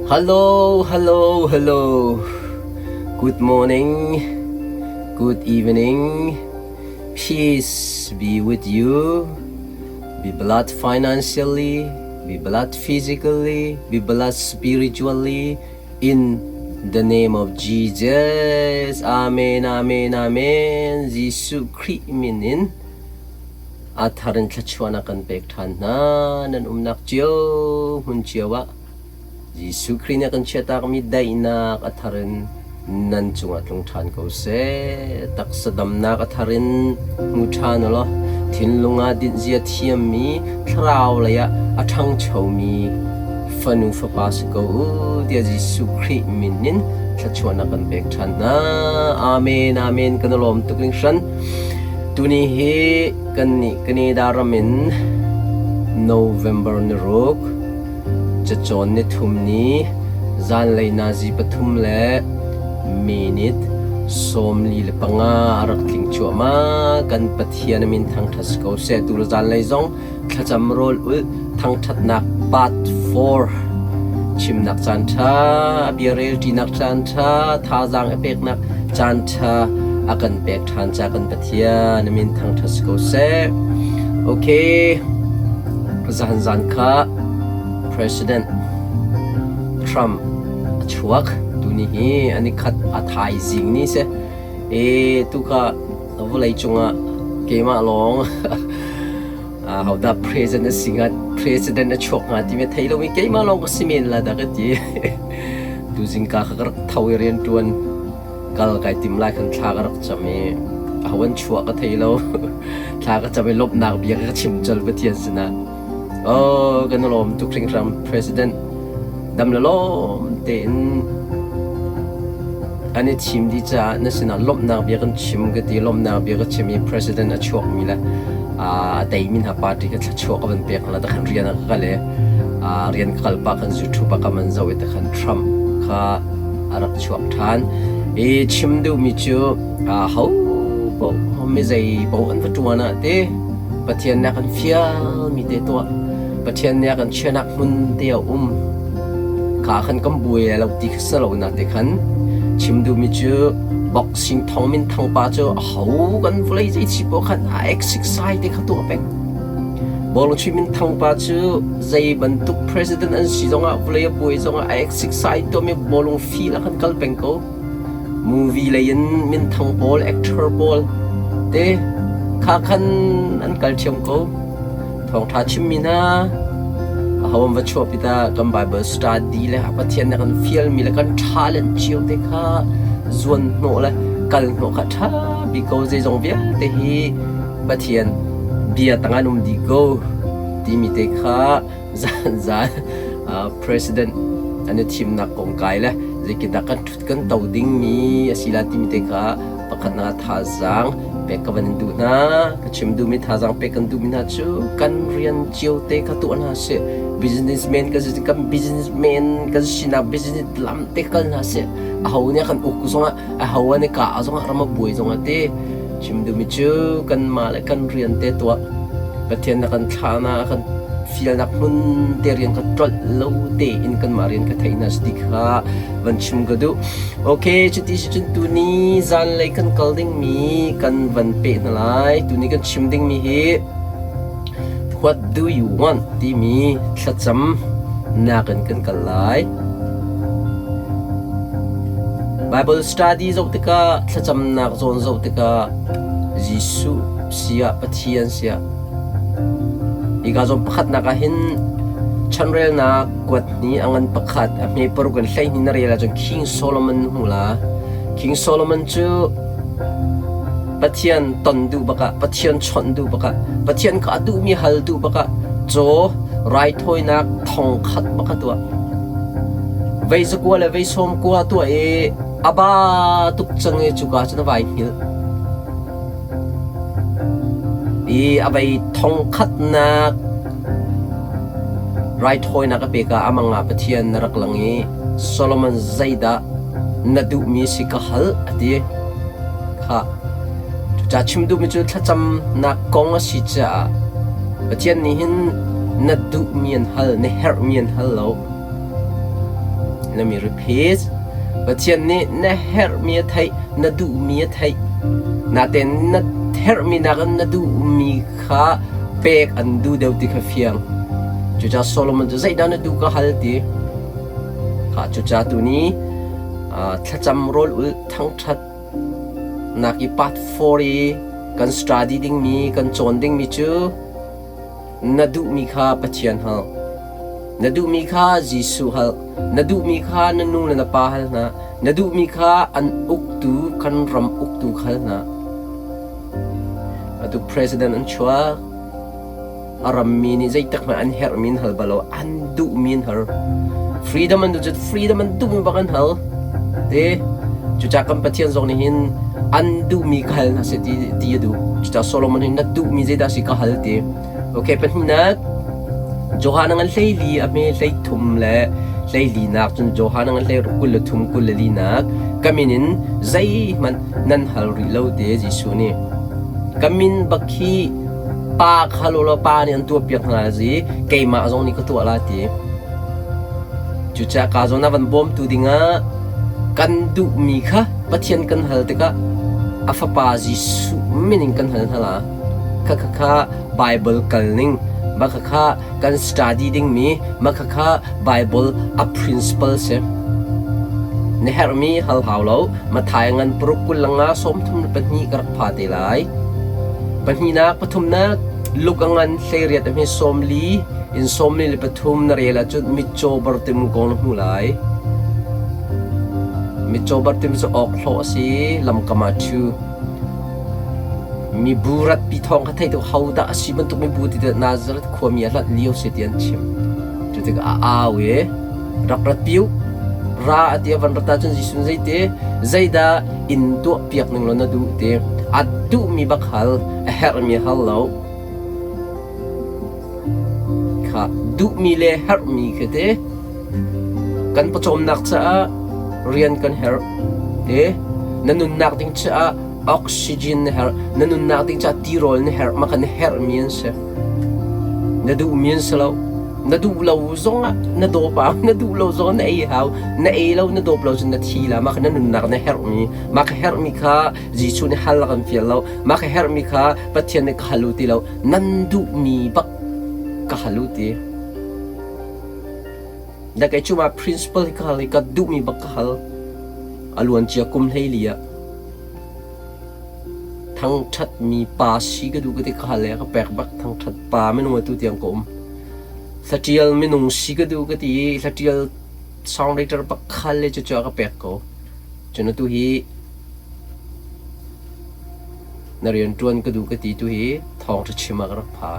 Hello, hello, hello. Good morning, good evening. Peace be with you. Be blessed financially, be blessed physically, be blessed spiritually in the name of Jesus. Amen, amen, amen. Jesuh Khrih min in a thar in thluachuahnak kan pek ṭhan hna. Nan umnak cio hmun cio ah Jesuh Khrih nih a kan chiahtakmi daihnak a thar in nan cungah tlung ṭhan ko seh. Taksa damnak a thar in hmu ṭhan u law thinlung ah dinhzia thiammi thlarau lei ah a ṭhangchomi fanu fapa si ko u tiah Jesuh Khrih min in thluachuahnak kan pek ṭhan hna. Amen, amen. Kan i lawm tuk hringhran. Tuni hi kannih Canada ram in November ni ruk Cacawn nithum ni zanlei nazi pathum le minute 45 a rak tling cuahmah. Kan Pathian a min thangṭhat si ko seh. Tu le zanlei zong thlacam rawl ulh thangṭhatnak part 4 chimnak caan ṭha, bia relṭinak caan ṭha, thazaang i peknak caan ṭha a kan pek ṭhan ca kan Pathian a min thangṭhat si ko seh. Okay. Zanzan kha President Trump a chuak. Tuni hi an i khat a thaizing ni si. E tu kha vawlei cungah keimah lawng hodah president a si hnga, president a chuak hnga timi thei lomi keimah lawng ka si men la dah ka ti. Tuzing ka kha ka rak tho i rianṭuan kal kai tim lai khan thla ka rak cam i aho an chuah ka thei lo. Thla ka cam i lawmhnak bia ka chim colh Pathian sinah. Oh, kan i lawm tuk hringhran President. Dam le lawm tein an i thim dih caah na sinah lawmhnak bia kan chim ka ti. Lawmhnak bia ka chim i President a chuakmi le a teimi hna party ka thluachuah ka van pek hna takhan rian ah ka kal i rian ka kal pah khan YouTube ah ka man zoh i takhan Trump kha a rak chuak ṭhan. I chim duhmi cu ho paoh mi zei paoh an va ṭuan ah ti Pathian nih a kan fialmi te tuah Pathian nih a kan chiahnak hmun te a um kha khan kan buai lai lo ti kha si lo na te khan chim duhmi cu boxing thong min thang pa cu aho kan vawlei zei chi paoh khan a exercise te kha tuah peng Bawlungchuih min thang pa cu zei bantuk president an si zongah vawlei a buai zongah a exercise tuahmi bawlung feel ah khan kal peng ko. Movie lei in minthang pawl, actor pawl te kha khan an kal ṭhiam ko. Thawngṭha chimmi hna aho an va chuahpi dah kan Bible study le Pathian nih a kan fialmi le kan talent cio te kha zuan hnawh le kal hnawh kha ṭha bik ko. Zeizong vialte hi Pathian bia tang an um dih ko timi te kha zan president an i thimnak kong kai le zeitindah kan ṭhut kan to dingmi a si la timi te kha pakhatnak thazaang pek ka van in duh hna. Ka chim duhmi thazaang pek kan duhmi hna cu kan rian cio te kha tuah hna sih. Businessman kan si kan businessman kan sinak business lam te kal hna sih. Aho nih a kan uk zongah aho an i kah zongah ram a buai zongah te chim duhmi cu kanmah le kan rian te tuah Pathian na kan thlah na kan fialnak hmun te rian ka ṭolh lo tein kanmah rian ka theih hna si kha van chim ka duh. Okay, cuti si cun tuni zanlei kan kal dingmi kan van peh hna lai. Tuni kan chim dingmi hi What do you want timi thlacam nakin kan kal lai. Bible study zoh tikah thlacamnak zawn zoh tikah Jesuh siah Pathian siah hika zawn pakhatnak ah hin chanrelnak kuat ni a ngan pakhat a hme paruk in 12 na rel ahcun King Solomon hmu la. King Solomon cu Pathian ton duh bakah Pathian chawnh duh bakah Pathian kha a duhmi hal duh bakah caw raithawinak thong khat bak a tuah. Vei zakua le vei sawm kua tuah i a ba tuk cang i cuka cun a vai hngilh. I a vei thong khatnak raithawinak a pek ah a mang ah Pathian na rak lang i Solomon zeidah na duhmi si ka hal a ti. Khah. Cucaah chim duhmi cu thlacamnak kong a si caah Pathian nih hin na duhmi an hal, na herhmi an hal lo. Let me repeat. Pathian nih na herhmi a theih, na duhmi a theih. Natein na herhmi nakin na duhmi kha pek an duh deuh ti kha fiang. Cucaah Solomon cu zeidah na duh ka hal ti. Kha cucaah tuni thlacam rawl ulh thangṭhat nak i part 4 i kan study dingmi, kan cawn dingmi cu Na duhmi kha Pathian hal. Na duhmi kha Jesuh hal. Na duhmi kha na nu le na pa hal hna. Na duhmi kha an uktu kan ram uktu hal hna. Atu president an chuak. A rammi nih zeitak hmanh an herhmi an hal balo. An duhmi an hal. Freedom an duh cu freedom an duhmi bak an hal. Te cucaah kan Pathian zong nih hin an duhmi ka hal hna seh ti, ti a duh. Cucaah Solomon hi na duhmi zeidah si ka hal ti. Okay, pahnihnak Johan ngan hleili a hme hleithum le hleilinak cun Johan ngan hlei 23 24 nak ka min in zeihmanh nan hal rih lo te Jesuh nih. Ka min bak hi pa kha lo law pa nih an tuahpiak hna zi keimah zong nih ka tuah la ti. Cucaah ka zawn a van bawmtu dingah kan duhmi kha Pathian kan hal tikah a Fapa Jesuh min in kan hal hna la. Khakha kha Bible kal ning, mah khakha kan study dingmi, mah khakha Bible a principle si. Na herhmi hal hau lo, Mathai ngan paruk 25 32 ka rak pha te lai. Pahnihnak, pathumnak, Luke a ngan 18 a hme 40 in 43 na rel ahcun mitcaw bartim kong na hmu lai. Mitcaw bartim cu awkhlawh a si, lamkam ah ṭhu. Mibu ratpi thawng kha thei tuk hodah a si bantuk mibu ti Nazareth khuami a hlanh lio si ti an chim. Cu tikah a au i rak rat piu ra a ti a van rat ahcun Jesuh zeiti zeidah in tuah piak ning law na duh ti a duhmi bak hal a herhmi hal lo kha duhmi le herhmi khi te kan pawcawmnak caah rian kan herh te na nunnak ding caah oxygen na herh na nunnak ding caah tirawl na herh mah kha na herhmi an si na duhmi an si lo na duh lo zongah na dawp ah na duh lo zongah na ei hau na ei lo na dawp lo cun na thi la mah kha na nunnak na herhmi mah kha herhmi kha Jesuh nih hal kan fial lo mah kha herhmi kha Pathian nih ka hal u ti lo nan duhmi bak ka hal u ti da kei cu ma principle hi ka hal i ka duhmi bak ka hal a luan cia kum 14 ah Thangṭhatmi pa si ka duh ka ti ka hal i a ka pek bak. Thangṭhat pa minung atu tiang ka um. Hlaṭial minung si ka duh ka ti i hlaṭial songwriter pakhat le cucu a ka pek ko. Cun atu hi na rianṭuan ka duh ka ti tu hi thawngṭha chim ah ka rak pha.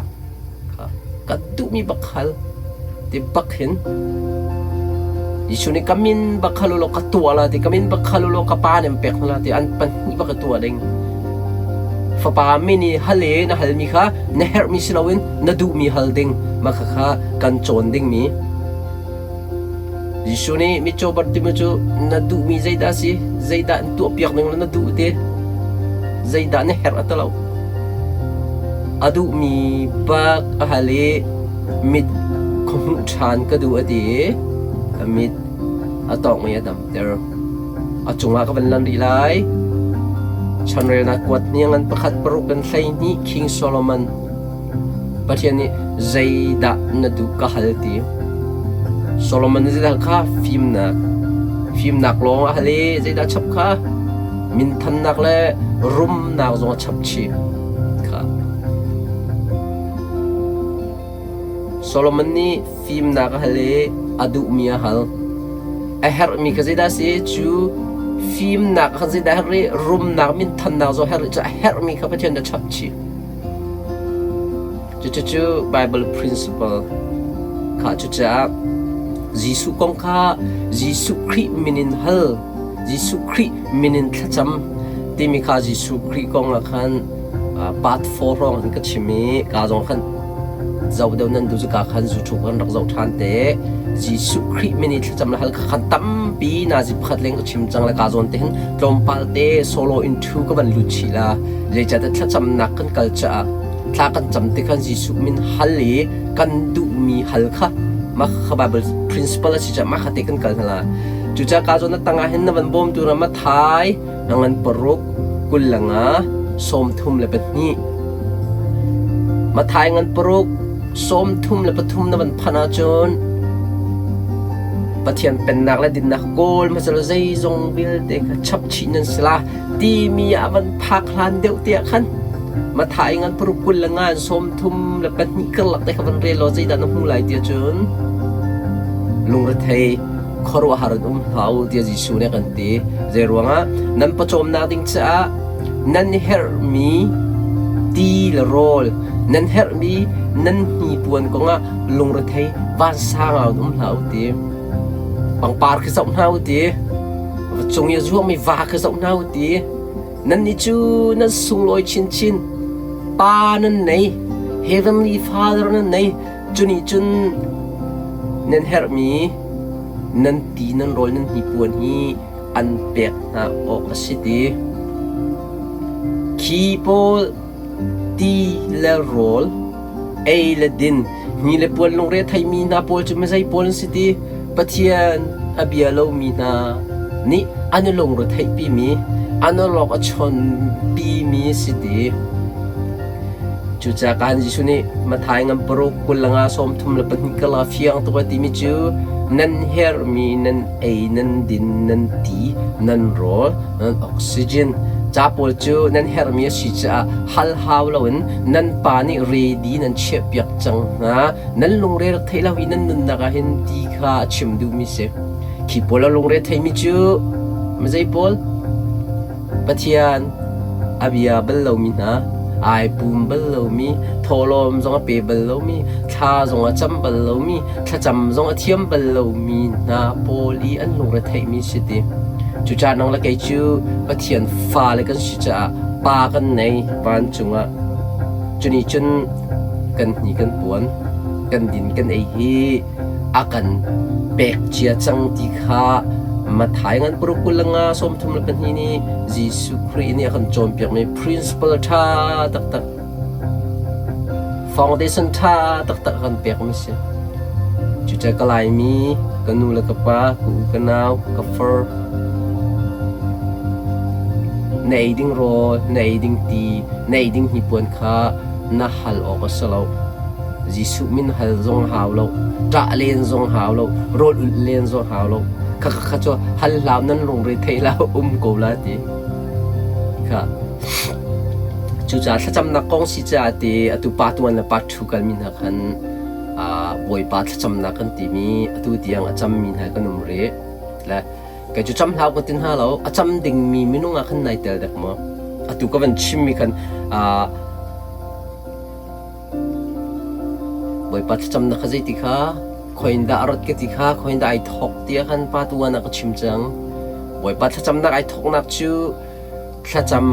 Ka duhmi bak hal ti bak hin Jesuh nih ka min bak hal ulaw ka tuah la ti ka min bak hal ulaw ka pa nih an pek hna la ti an pahnih bak ka tuah ding. Fapa min i hal i na halmi kha na herhmi si loin na duhmi hal ding mah khakha kan cawn dingmi. Jesuh nih mitcaw Bartimaeus cu na duhmi zeidah a si? Zeidah an tuahpiak ning na duh ti? Zeidah na herh a ti lo. A duhmi bak a hal i mit khuahmuh ṭhan ka duh a ti i a mit a tawngh i a damter. A cungah ka van lan rih lai. Chanrelnak kuat hniang an pakhat paruk in 12 King Solomon Pathian nih zeidah na duh ka hal ti. Solomon nih zeidah kha fimnak fimnak lawng a hal i zeidah chap kha minthannak le rumnak zong a chap chih kha. Solomon nih fimnak a hal i a duhmi a hal. A herhmi kha zeidah a si? Cu fimnak kha zeidah a herh i rumnak minthannak zong a herh i cu a herhmi kha Pathian nih a chap chih. Cucu Bible principle kha cucaah Jesuh kong kha Jesuh Khrih min in hal, Jesuh Khrih min in thlacam timi kha Jesuh Khrih kong ah khan part 4 hrawng in ka chim i ka zong khan zoh deuh nan duh cu ka khan YouTube kan rak zoh ṭhan te. Jesuh Khrih min i thlacam le hal kha khan tampi nazi pakhat leng ka chim cang le ka zawn te hin tlawmpal te solo in thu ka van lut chih la. Zeicahtiah thlacamnak kan kal caah thla kan cam ti khan Jesuh min hal i kan duhmi hal kha Mah kha Bible principle a si caah mah kha te kan kal hna la. Cucaah ka zawn na tangah hin na van bawmtu na Mathai na ngan paruk 25 32. Mathai ngan paruk 33 na van phanh ahcun Pathian pennak le dinnak kawl hmasa law zeizong vialte kha chap chih nan si la timi ah van phak hlan deuh tiah khan Mathai ngan paruk 25 in 32 karlak te kha van rel law zeidah na hmu lai tiah cun lungrethei khuaruahhar in um hlah u tiah Jesuh nih a kan ti. Zei ruangah nan pawcawmnak ding caah nan herhmi ti le rawl, nan herhmi nan hnipuan kongah lungrethei vansang ah um hlah u ti. Pangpar khi zoh hna u ti. Va cung i a zuangmi va khi zoh hna u ti. Nannih cu nan sunglawi chinchin. Pa nan nei, Heavenly Father nan nei. Cu nih cun nan herhmi nan ti nan rawl nan hnipuan hi an pek hna awk a si ti. Khi pawl ti le rawl, ei le din, hni le puan lungre theimi hna pawl cu mizei pawl an si ti? Pathian a bia lomi hna nih an i lungre theihpimi, an awlok a chawnpimi a si ti. Cucaah kan Jesuh nih Matthai ngan paruk 25 32 kala fiang tuk a timi cu nan herhmi nan ei nan din nan ti nan rawl nan oxygen ca pawl cu nan herhmi a si caah hal hau loin nan pa nih ready nan chiahpiak cang hna nan lungre rak theih lo i nan nunnak ah hin ti kha a chim duhmi si. Khi pawl a lungre theimi cu mizei pawl? Pathian a bia bal lomi hna, ai pum bal lomi, thawhlawm zong a pe bal lomi, thla zong a cam bal lomi, thlacam zong a thiam bal lomi hna pawl i an lungre theihmi si ti. Cucaah nang le kei cu Pathian fale kan si caah pa kan nei vancung ah. Cunih cun kan hni kan puan, kan din kan ei hi a kan pek cia cang ti kha Matthai ngan paruk 25 32 nih Jesuh Khrih nih a kan cawnpiakmi principle ṭha taktak foundation ṭha taktak a kan pekmi si. Cucaah ka Laimi, ka nu le ka pa, ka u ka nau, ka far, na ei ding rawl, na ei ding ti, na ei ding hnipuan kha na hal awk a si lo. Jesuh min hal zong hau lo, ṭah len zong hau lo, rawl ulh len zong hau lo. Kha kha cu hal hlau nan lungre thei la um ko la ti. Kha. Cucaah thlacamnak kong si caah ti atu pa tuan le pa ṭhu kalmi hna khan Bawipa thlacamnak kan timi atu tiang a cammi hna kan um rih. Le Kei cu cam hlau ka ti hna lo. A cam dingmi minung ah khan nai tel dek maw? Atu ka van chimmi khan Bawipa thlacamnak kha zeiti kha khoin dah a rat ka ti kha khoin dah ai thawk tiah khan pa tuan ah ka chim cang. Bawipa thlacamnak ai thawknak cu Thlacam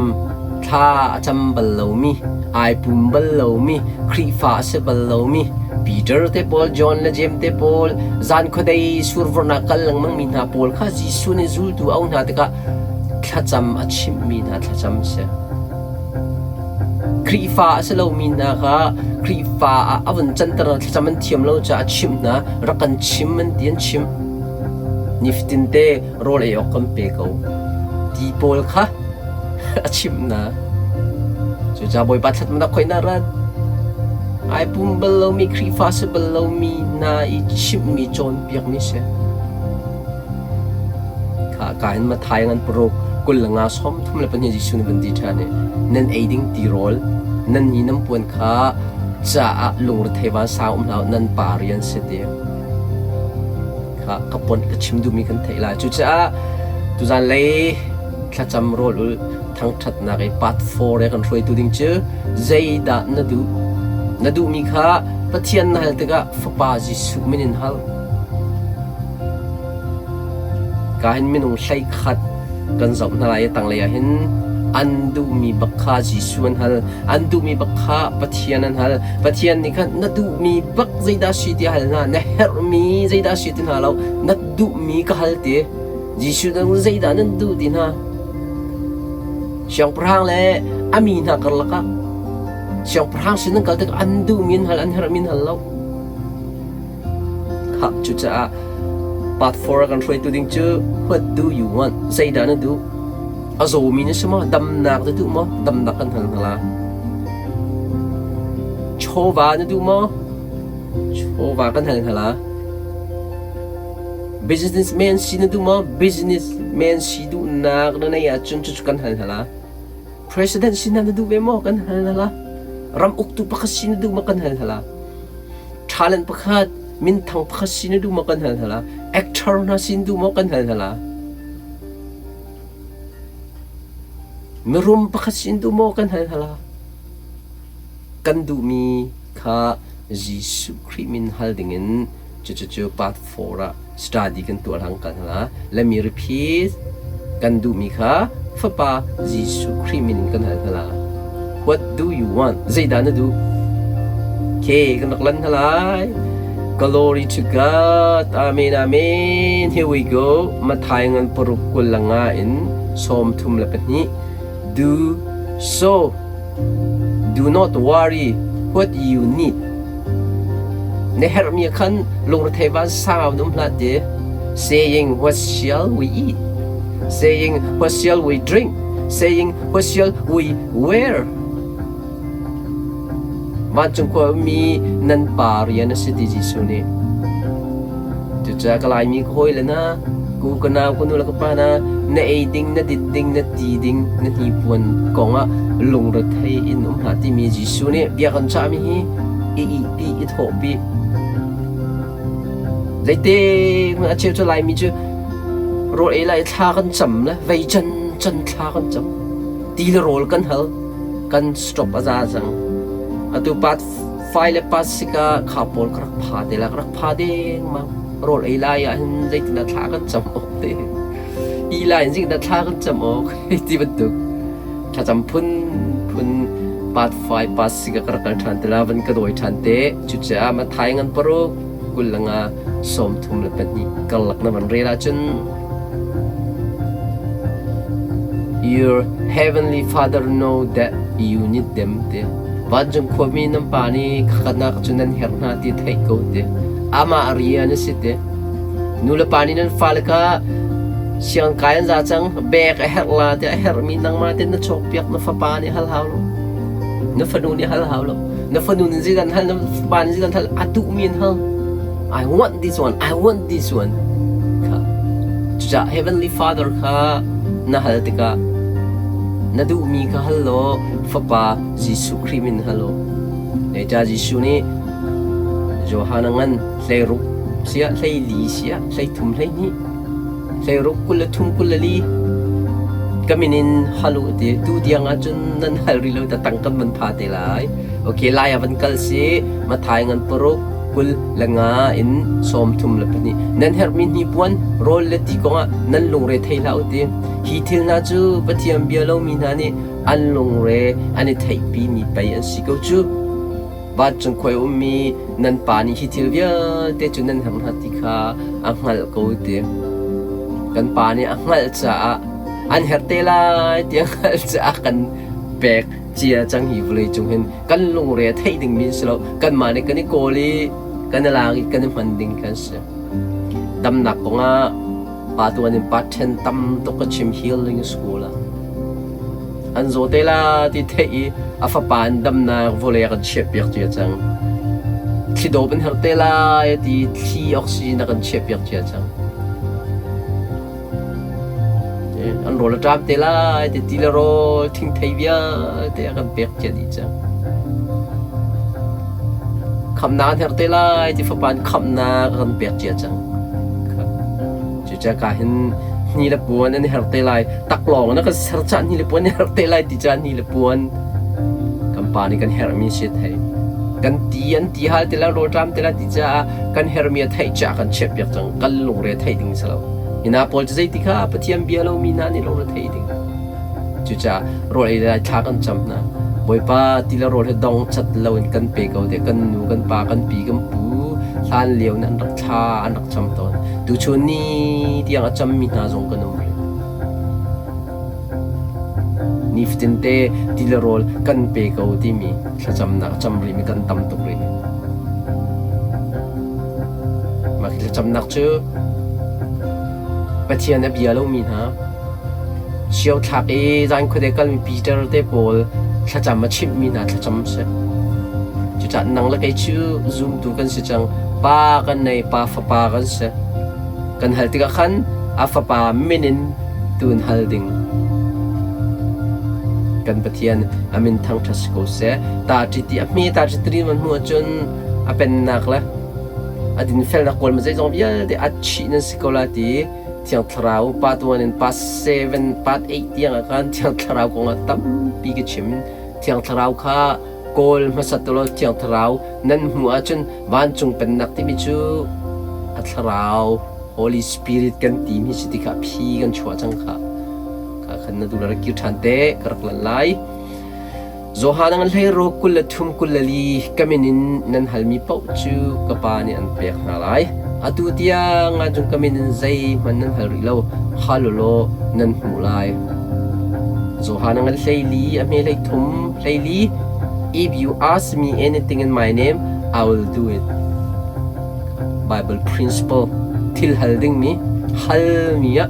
thla a cam bal lomi, ai pum bal lomi, Khrihfa a si bal lomi, Peter te pawl, John le Jeim te pawl, zan khuadei survornak kal lengmangmi hna pawl kha Jesuh nih zultu a auh hna tikah thlacam a chimhmi hna thlacam a si. Khrihfa a si lomi hna kha Khrihfa ah a vun canter hna, thlacam an thiam lo caah a chimh hna, rak kan chim an ti an chimh. Nifatin te rawl ei awk kan pe ko ti pawl kha a chimh hna. Cucaah Bawipa thlatnak khoi na rat. Ai pum bal lomi Khrihfa si bal lomi hna i chimhmi cawnpiakmi si. Kha ka in Matthai ngan paruk 25 32 Jesuh nih van ti ṭhan i nan ei ding tirawl nan ni nan puan kha caah lungrethei vansang um hlah nan pa rian si ti. Kha ka pon ka chim duhmi kan theih lai. Cucaah tuzan lei thlacam rawl ul thangṭhatnak i part 4 he kan hruaitu ding cu zeidah na duh? Na duhmi kha Pathian na hal tikah Fapa Jesuh min in hal. Ka hin minung 11 kan zoh hna lai i tanglei ah hin an duhmi bak kha Jesuh an hal. An duhmi bak kha Pathian an hal. Pathian nih khan na duhmi bak zeidah si ti hal hna, na herhmi zeidah si ti hna lo, na duhmi ka hal ti. Jesuh nih zeidah nan duh ti hna. Siangpahrang le a mi hna karlak ah siangpahrang sin an kal tikah an duhmi an hal, an herhmi an hal lo. Khah, cucaah part 4 a kan hruaitu ding cu what do you want? Zeidah na duh? A zawmi na si maw? Damnak na duh maw? Damnak kan hal hna la. Chawva na duh maw? Chawva kan hal hna la. Businessman si na duh maw? Businessman si duhnak na neih ahcun cucu kan hal hna la. President si na duh ve maw? Kan hal hna la. Ram uktu pakhat si na duh maw? Kan hal hna la. Talent pakhat, minthang pakhat si na duh maw? Kan hal hna la. Actor hna si na duh maw? Kan hal hna la. Mirum pakhat si na duh maw? Kan hal hna la. Kan duhmi kha Jesuh Khrih min hal dingin cucu part 4 ah study kan tuah hlang kan hla. Let me repeat. Kan duhmi kha Fapa Jesuh Khrih min in kan hal hna. What do you want? Zeidah na duh? Okay, kan rak lan hna lai. Glory to God. Amen, amen. Here we go. Matthai ngan paruk 25 in 32. Do so. Do not worry what you need. Na herhmi khan lungrethei vansang in um hlah ti. Saying, what shall we eat? Saying, what shall we drink? Saying, what shall we wear? Vancung khua ummi nan pa rian a si ti Jesuh nih. Cucaah ka Laimi ka hawi le hna, ku ka nau ka nu le ka pa hna, na ei ding, na dit ding, na ti ding, na hnipuan kongah lungrethei in um hlah timi Jesuh nih bia kan cahmi hi i ihpi, i thawhpi. Zeite a cheu cu Laimi cu rawl ei lai thla kan cam le vei can can thla kan cam. Ti le rawl kan hal. Kan stop a za cang. Atu part 5 le part 6 ah kha pawl ka rak pha te la ka rak pha dengmang. Rawl ei lai ah hin zeitin dah thla kan cam awk te. I lai in zeitin dah thla kan cam awk ti bantuk. Thlacam phun phun part 5 part 6 ah ka rak kal ṭhan te la van ka dawi ṭhan te. Cucaah Matthai ngan paruk 25 32 karlak na van rel ahcun Your heavenly Father know that you need them ti. Vancung khuami nan pa nih khakatnak cu nan herh hna ti theih ko ti. Amah rian a si ti. Nu le pa nih nan fale kha siang kai an za cang, bek a herh la ti a herhmi nangmah te na cawkpiak na fapa nih hal hau lo. Na fanu nih hal hau lo. Na fanu nih zeidan hal, na fapa nih zeidan hal, a duhmi in hal. I want this one, I want this one. Kha. Cucaah Heavenly Father kha na hal tikah na duhmi kha hal law Fapa Jesuh Khrih min hal u. Zeicah Jesuh nih Johan a ngan 16 siah 14 siah 33 12 16 23 24 ka min in hal u ti tu tiang ahcun nan hal rih lo ta tang kan van pha te lai. Okay, lai ah van kal si Mathai ngan paruk 25 in 32. Nan herhmi hnipuan, rawl le ti kongah nan lungre thei hlah u ti. Hi thil hna cu Pathian bia lomi hna nih an lungre an i theihpimi pei an si ko cu. Vancung khua i ummi nan Pa nih hi thil vialte cu nan herh hna ti kha a hngalh ko ti. Kan Pa nih a hngalh caah an herh te lai ti a hngalh caah kan pek cia cang hi vawlei cung hin kan lungre a theih dingmi si lo kanmah nih kan i kawl i kan i lak i kan i hman ding kan si damnak kongah pa tuan in pa ṭhen tam tuk ka chim healing school ah an zaw te la ti theih i a fapa in damnak vawlei a kan chiahpiak cia cang thli dawp in herh te lai ti thli oxygen a kan chiahpiak cia cang An rawl a ṭam te lai ti ti le rawl thingthei vialte a kan pek cia dih cang. Khamnak an herh te lai ti fapa in khamnak a kan pek cia cang. Cucaah ka hin hni le puan an i her te lai. Taklawng na kan ser cah hni le puan an i her te lai ti cah hni le puan kan pa nih kan herhmi si thei. Kan ti an ti hal te lai rawl ṭam te lai ti caah kan herhmi a theih cah kan chiahpiak cang. Kan lungre theih ding si lo. Hi hna pawl cu zeiti kha Pathian bia lomi hna nih lungre thei ding. Cucaah rawl ei lai thla kan cam hna. Bawipa ti le rawl hi dong cat loin kan pe ko tiah kan nu, kan pa, kan pi, kan pu hlan lio in an rak thla an rak cam tawn. Tuchun ni tiang a cammi hna zong kan um rih. Nifatin te ti le rawl kan pe ko timi thlacamnak cam rihmi kan tam tuk rih. Mah Thlacamnak cu Pathian a bia lomi hna sio thlak i zan khuade kalmi Peter te pawl thlacam a chimhmi hna thlacam a si. Cucaah nang le kei cu zumtu kan si cang. Pa kan nei, pa fapa kan si. Kan hal tikah khan a fapa min in tun hal ding. Kan Pathian a min thangṭhat si ko seh. Ta ṭi ti a hme ta ṭi tri man hmu ahcun a pennak le a dinfelnak kawl ma zeizong vialte a chih nan si ko la ti Thiang Thlarau part 1 in part 7 part 8 tiang ah khan Thiang Thlarau kong ah tampi ka chim. Thiang Thlarau kha kawl hmasat law Thiang Thlarau nan hmuh ahcun vancung pennak timi cu a Thlarau Holy Spirit kan timi si ti kha phi kan chuah cang kha. Kha khan na duh rak kir ṭhan te ka rak lan lai. Johan ngan hlei ro 23 24 ka min in nan halmi paoh cu ka Pa nih an pek hna lai. Atu tiang ah cun ka min in zeihmanh nan hal rih lo, hal u law nan hmuh lai. Johan ngan hlei li a hme hlei thum hlei li If you ask me anything in my name, I will do it. Bible principle thil hal dingmi halmi ah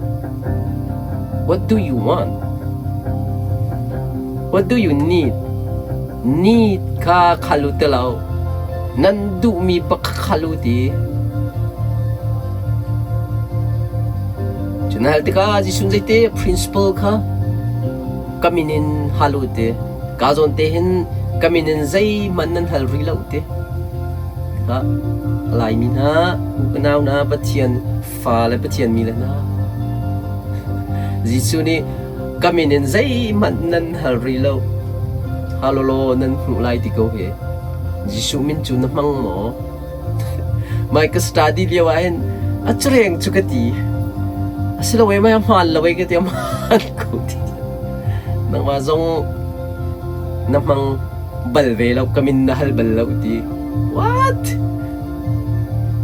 What do you want? What do you need? Need kha khal u ti lo. Nan duhmi pakhat khal u ti. Cu na hal tikah Jesuh zeite principle kha ka min in hal u ti. Ka zawn te hin ka min in zeihmanh nan hal rih lo ti. Kha Laimi hna, u ka nau hna, Pathian fa le Pathian mi le hna. Jesuh nih ka min in zeihmanh nan hal rih lo. Hal law nan hmuh lai ti ko hi. Jesuh min cu na hmang maw? Mai ka study lio ah hin a cureng cu ka ti. Asilo e mai a hmaan lo e ka ti a hmaan ko ti. Nangmah zong na hmang bal ve lo ka min na hal bal lo ti. What?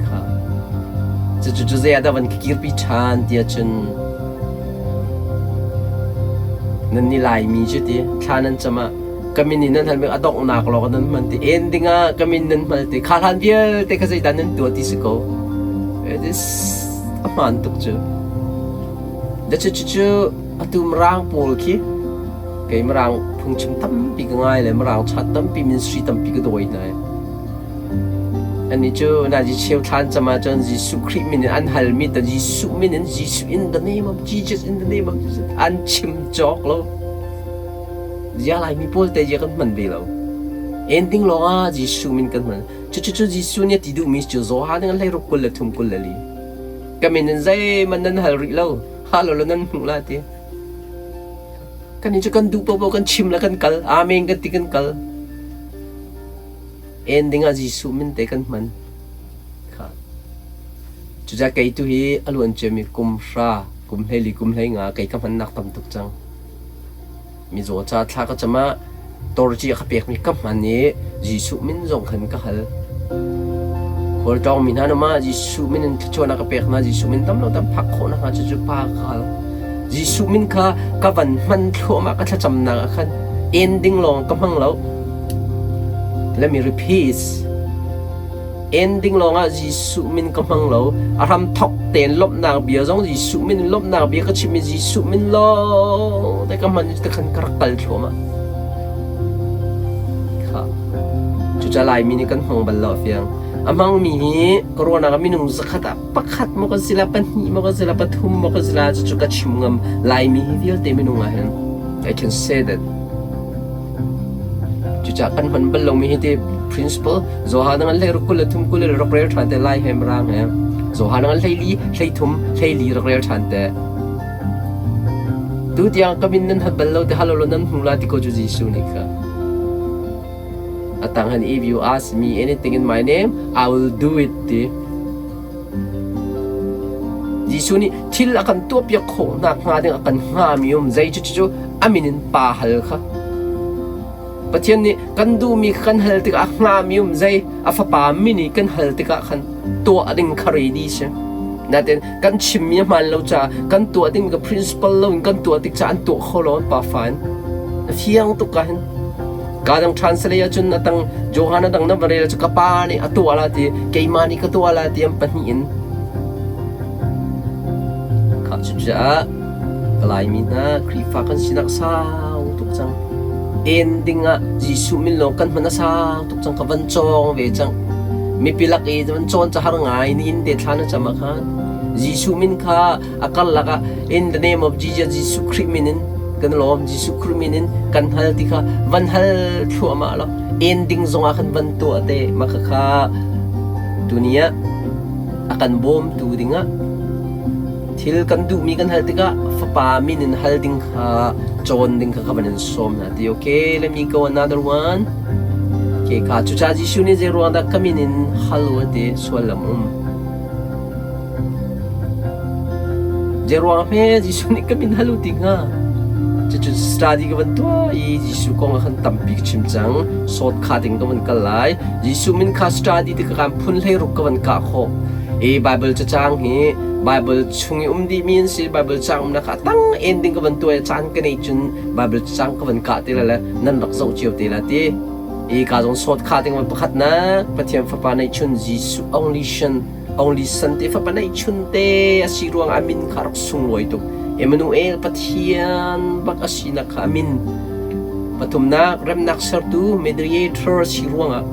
Kha. Cucu cu zei ah dah van ka kirpi ṭhan ti ahcun nan ni Laimi cu ti thla nan cam ah ka min in nan halmi a donghnak lawng nan hman ti ending ah ka min nan hmal ti kha hlan vialte kha zeidah nan tuah ti si ko. It is a hmaan tuk cu. Da cu cu atu Mirang pawl khi kei Mirang phungchim tampi ka ngai le Mirang chat tampi ministry tampi ka dawi hna. Annih cu nazi cheu thlan cam ahcun Jesuh Khrih min in an halmi ta Jesuh min in Jesuh in the name of Jesus in the name of Jesus an chim cawk lo. Zia Laimi pawl te zia kan hman ve lo. Ending lawng ah Jesuh min kan hman. Cucu Jesuh nih a ti duhmi cu Johan nih hlei ruk 23 24. Ka min in zeihmanh nan hal rih lo. Hal lo nan hmuh la ti. Kan cu kan duh paohpaoh kan chim le kan kal. Amen kan ti kan kal. En dingah Jesuh min te kan hman. Kha. Cucaah kei tu hi a luan ciami kum hra, kum hleili, kum hlei nga kei ka hmannak tam tuk cang. Mizaw ca thla ka cam ah torci a ka pekmi ka hman i Jesuh min zong khan ka hal. Khualtlawngmi hna nama Jesuh min in thluachuahnak ka pek hna, Jesuh min tam lo tam phak khawh nakhnga cucu pa ka hal. Jesuh min kha ka van hman thluahmah ka thlacamnak ah khan ending lawng ka hmang lo. Let me repeat. Ending lawngah Jesuh min ka hmang lo. A hram thok tein lawmhnak bia zong Jesuh min in lawmhnak bia ka chim i Jesuh min lawng te ka hman te khan ka rak kal thluahmah. Kha. Cucaah Laimi nih kan hmang bal lo a fiang. A hmangmi hi ka ruahnak ah minung zakhat ah pakhat maw kan si la, pahnih maw kan si la, pathum maw kan si la, cucu ka chim ngam. Laimi hi vialte minung ah hin I can say that. Cucaah kan hman bal lomi hi ti principle Johan ngan hlei ruk 23 kul le rak rel ṭhan te lai he mirang he Johan ngan hlei li hlei thum hlei li rak rel ṭhan te tu tiang ka min nan hat bal lo te halo lo nan hmu la ti ko cu Jesuh nih kha atang han if you ask me anything in my name I will do it ti Jesuh nih thil a kan tuahpiak khawh nakhnga ding a kan hngami um zei cu cu a min in pa hal kha. Pathian nih kan duhmi kha kan hal tikah a hngami um zei a fapa min i kan hal tikah khan tuah ding kha ready si. Natin kan chimmi a hmaan lo caah kan tuah ding ka principle lo in kan tuah tik caah an tuah kho lo an pafa in. A fiang tuk ka hin. Ka dang translate ahcun a tang Johan a dang na va rel cu ka pa nih a tuah la ti keimah nih ka tuah la ti an pahnih in. Khah cucaah ka Laimi hna Khrihfa kan sinak sau tuk cang. En ding ah Jesuh min lawng kan hman a sau tuk cang ka van cawng ve cang. Mipi lak i van cawn ca har ngai ni in te thla na cam ah khan Jesuh min kha a karlak ah in the name of Jesus Jesuh Khrih min in kan lawm Jesuh Khrih min in kan hal ti kha van hal thluahmah lo en ding zong ah khan van tuah te mah kha tuni ah a kan bawmtu dingah thil kan duhmi kan hal tikah fapa min in hal ding kha cawn ding kha ka van in sawm hna ti okay let me go another one okay ka cucaah Jesuh nih zei ruang dah ka min in hal u ti suallam um zei ruang hme Jesuh nih ka min hal u ti hnga cucu study ka van tuah i Jesuh kong ah khan tampi ka chim cang sawt kha ding ka van kal lai Jesuh min kha study ti ka kan phun hlei ruk ka van kah khawh i Bible cacang hi Bible chung i um dihmi an si Bible cang umnak kha tang en ding ka van tuah i caan ka nei cun Bible cacang ka van kah te la le nan rak zoh cio te la ti i ka zong sawt kha ding van pakhat nak Pathian fapa nei chun Jesuh only son only son te fapa nei chun te a si ruang ah min kha rak sunglawi tuk Emmanuel Pathian bak a sinak kha a min pathumnak remnak sertu mediator si ruangah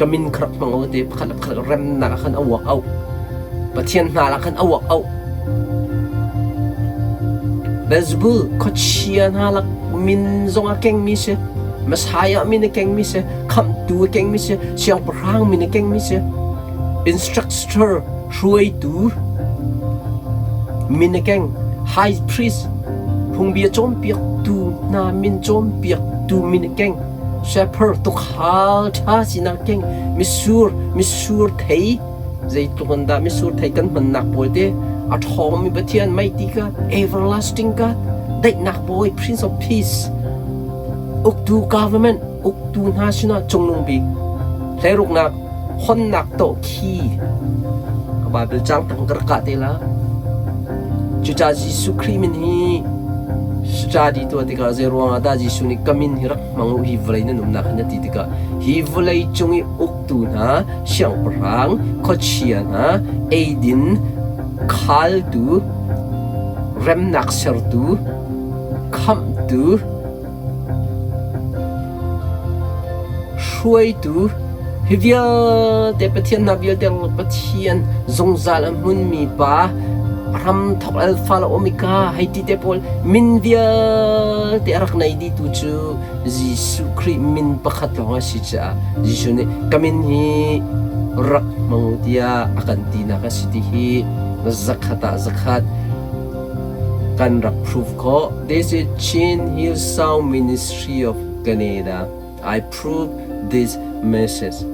ka min kha rak hmang u te pakhat le pakhat remnak ah khan a uak au Pathian hna lah khan a uak au Beelzebul khuachia hna lak min zong a kengmi si Messiah min a kengmi si khamhtu a kengmi si siangpahrang min a kengmi si instructor hruaitu min a keng high priest phungbia cawnpiaktu hna min cawnpiaktu min a keng shepherd tuukhal ṭha sinak keng mitsur mitsur thei zeitluk in dah mitsur thei kan hmannak pawl te a ṭhawngmi Pathian mighty God everlasting God daihnak bawi Prince of Peace uktu government uktu hna sinah cungnung bik hleiruknak honnak tawh khi ka Bible cang tang ka rak kah te la cucaah Jesuh Khrih min hi study tuah tikah zei ruangah dah Jesuh nih ka min hi rak hmang u hi vawlei nan umnak hin a ti tikah hi vawlei cung i uktu hna siangpahrang khuachia hna eidin khaltu remnak sertu khamhtu Hruaitu hi vialte Pathian hna vialte Pathian zungzal a hmunmi pa hramthawk Alpha le Omega hei ti te pawl min vialte a rak nei dihtu cu Jesuh Khrih min pakhat lawng a si caah Jesuh nih ka min hi rak hmang tiah a kan tinak a si ti hi zakhat ah zakhat kan rak prove khawh. This is Chin Hill Sound Ministry of Canada. I prove this message.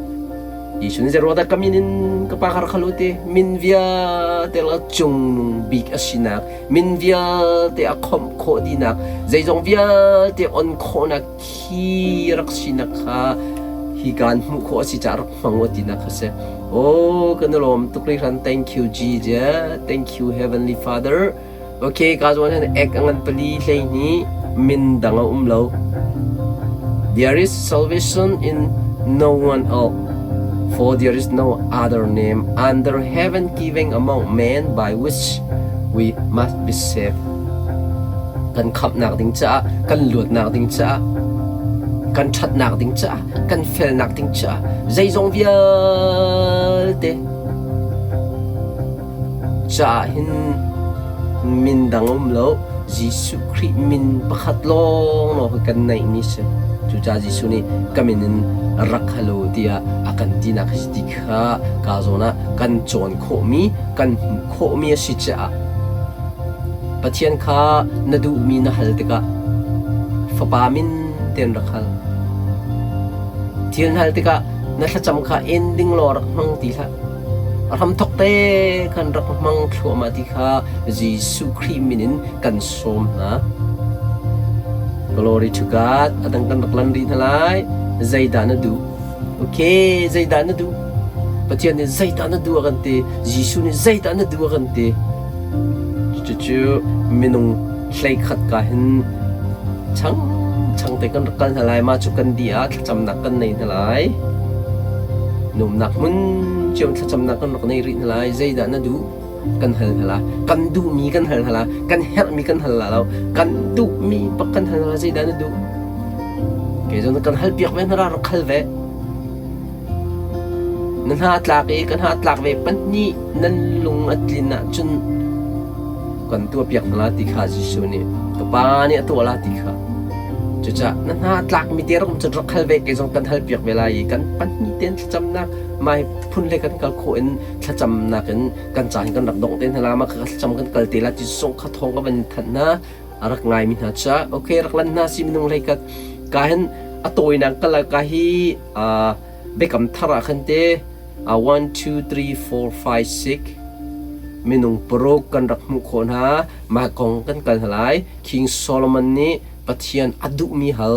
Jesuh nih zeiruangah ka min in ka pa kha rak hal u ti min vialte la cungnung bik a sinak min vialte a khomh khawh dihnak zeizong vialte on khawhnak khi rak sinak kha hi kaan hmuh khawh a si caah rak hmang u tinak kha si. Oh, kan i lawm tuk hringhran. Thank you Jesus. Thank you Heavenly Father. Okay, ka zawn hin ek a ngan pali hlei hnih min dang a um lo. There is salvation in no one else, for there is no other name under heaven given among men by which we must be saved. Kan khamhnak ding caah, kan luatnak ding caah, kan ṭhatnak ding caah, kan felnak ding caah, zeizong vialte Caah hin min dang a um lo. Jesuh Khrih min pakhat lawnglawng hi kan neihmi si. Cucaah Jesuh nih ka min in rak hal u tiah a kan tinak hi ti kha ka zawn ah kan cawn khawhmi, kan hmuh khawhmi a si caah Pathian kha na duhmi na hal tikah Fapa min tein rak hal. Thil na hal tikah na thlacam kha en ding law rak hmang ti hlah. A hramthawk te khan rak hmang thluahmah ti kha Jesuh Khrih min in kan sawm hna. Glory to God. A dang kan rak lan rih hna lai. Zeidah na duh? Okay, zeidah na duh? Pathian nih zeidah na duh a kan ti. Jesuh nih zeidah na duh a kan ti. Cucu minung hleikhat ka hin chang chang te kan rak kal hna lai. Mah cu kan dih ah thlacamnak kan nei hna lai. Numnak hmun cio thlacamnak kan rak nei rih hna lai. Zeidah na duh? Kan hal hna la. Kan duhmi kan hal hna la. Kan herhmi kan hal la lo. Kan duhmi bak kan hal hna la. Zeidah na duh? Kei zong kan hal piak ve hna ra rak hal ve. Na hna tlak i ka hna tlak ve pahnih nan lung a tlin ahcun kan tuahpiak hna la ti kha Jesuh nih ka Pa nih a tuah la ti kha. Cucaah na hna tlakmi te rak um cun rak hal ve kei zong kan halpiak ve lai i kan pahnih tein thlacamnak mai phun le kan kal khawh in thlacamnak in kan ca hin kan rak dongh te hna la mah kha thlacam kan kal te la ti zong kha thawng ka van thanh hna a rak ngaimi hna ca okay rak lan hna si minung hlei kat ka hin a tawinak ka la ka hi biakam thar ah khan te 1 2 3 4 5 6 minung paruk kan rak hmuh khawh hna mah kong kan kal hna lai King Solomon nih Pathian a duhmi hal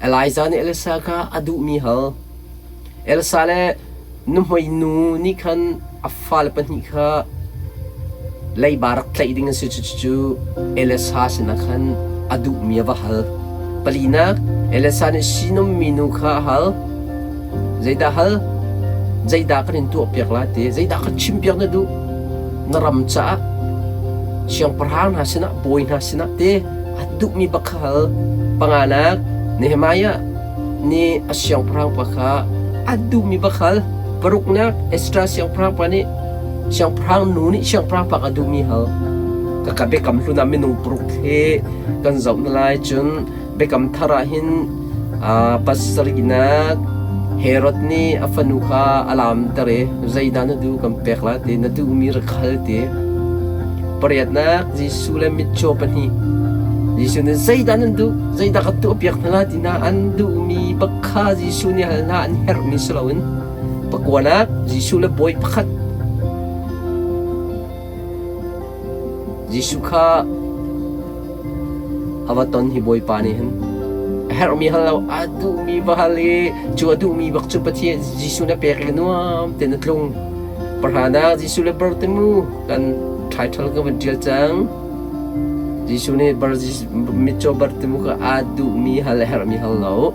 Elijah nih Elisa kha a duhmi hal Elsa le nuhmei nu nih khan a fale pahnih kha leiba rak tlaih ding an si. Cucu Elisa sinah khan a duhmi a va hal. Palinak, Elisa nih sinum minu kha a hal. Zeidah hal? Zeidah kan in tuahpiak lai ti? Zeidah kan chimpiak na duh? Na ram caah siangpahrang hna sinah, bawi hna sinah ti a duhmi bak kha hal. Panganak, Nehemiah nih a siangpahrang pa kha a duhmi bak hal. Paruknak, Ezra siangpahrang pa nih siangpahrang nu nih siangpahrang pa kha duhmi hal. Kaka biakam hlun ah minung paruk he kan zoh hna lai cun biakam thar ah hin pasarihnak Herod nih a fanu kha a laamter i zeidah na duh kan pek lai ti na duhmi rak hal ti. Pariatnak Jesuh le mitcaw pahnih Jesuh nih zeidah nan duh zeidah ka tuahpiak hna lai ti hna an duhmi bak kha Jesuh nih hal hna an herhmi si loin pakuanak Jesuh le bawi pakhat Jesuh kha a va ton hi Bawipa nih hin a herhmi hal lo a duhmi va hal i cu a duhmi bak cu Pathian Jesuh na pek i nuam tein a tlung. Pahranak Jesuh le Bartimu kan title ka van ṭial cang. Jesuh nih bar mitcaw Bartimu kha aa duhmi hal a herhmi hal lo.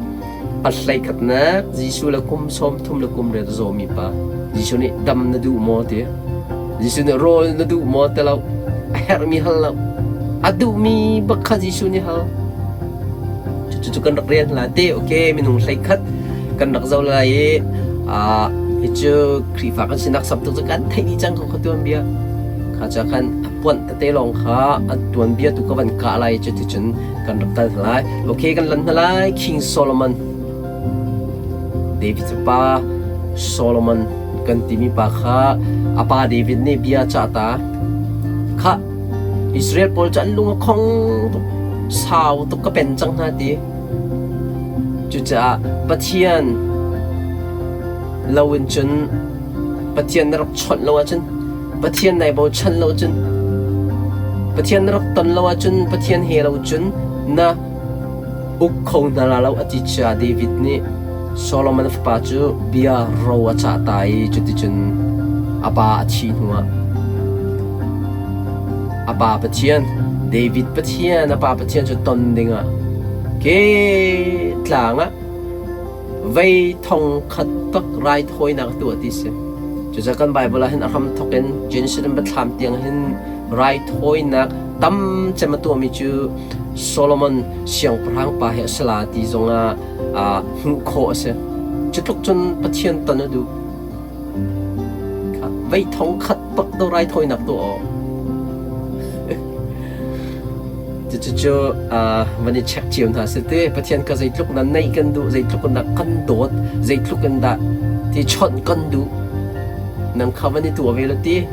A hleikhatnak Jesuh le kum 30 le kum riat a zawmi pa. Jesuh nih dam na duh maw ti. Jesuh nih rawl na duh maw ti lo. A herhmi hal lo. A duhmi bak kha Jesuh nih hal. Cucu kan rak rian la te. Okay, minung hleikhat kan rak zo lai i hi cu Khrihfa kan sinak sam tuk cu kan theih dih cang ko kha tuanbia. Kha ca khan a puanh tete lawng kha a tuanbia tu ka van kah lai cuticun kan rak kal hna lai. Okay, kan lan hna lai. King Solomon. David pa Solomon kan timi pa kha a pa David nih bia cah ta. Kha Israel pawl cu an lung a khong tuk. Sau tuk ka pen cang hna ti. Cucaah Pathian lo in cun Pathian na rak chawnh lo ahcun Pathian nai bochan lo cun Pathian na rak ton lo ahcun Pathian he lo cun na uk kho hna la lo a ti caah David nih Solomon fapa cu bia ro a cah ta i cuticun a pa a thih hnuah a pa Pathian David Pathian a pa Pathian cu ton dingah ke tlang ah Vei thong khat bak raithawinak tuah ti si. Cucaah kan Bible ah hin a hramthawk in Genesis in Biathlam tiang hin raithawinak tam cem a tuahmi cu Solomon siangpahrang pa hi a si la ti zongah hmuh khawh a si. Cu tluk cun Pathian ton a duh. Vei thong khat bak do raithawinak tuah awk. Cucu van i check cio hna sih ti. Pathian kha zeitluk in naih kan duh, zeitluk in dah kan dawt, zeitluk in dah ti chawnh kan duh. Nang kha van i tuah ve lo ti.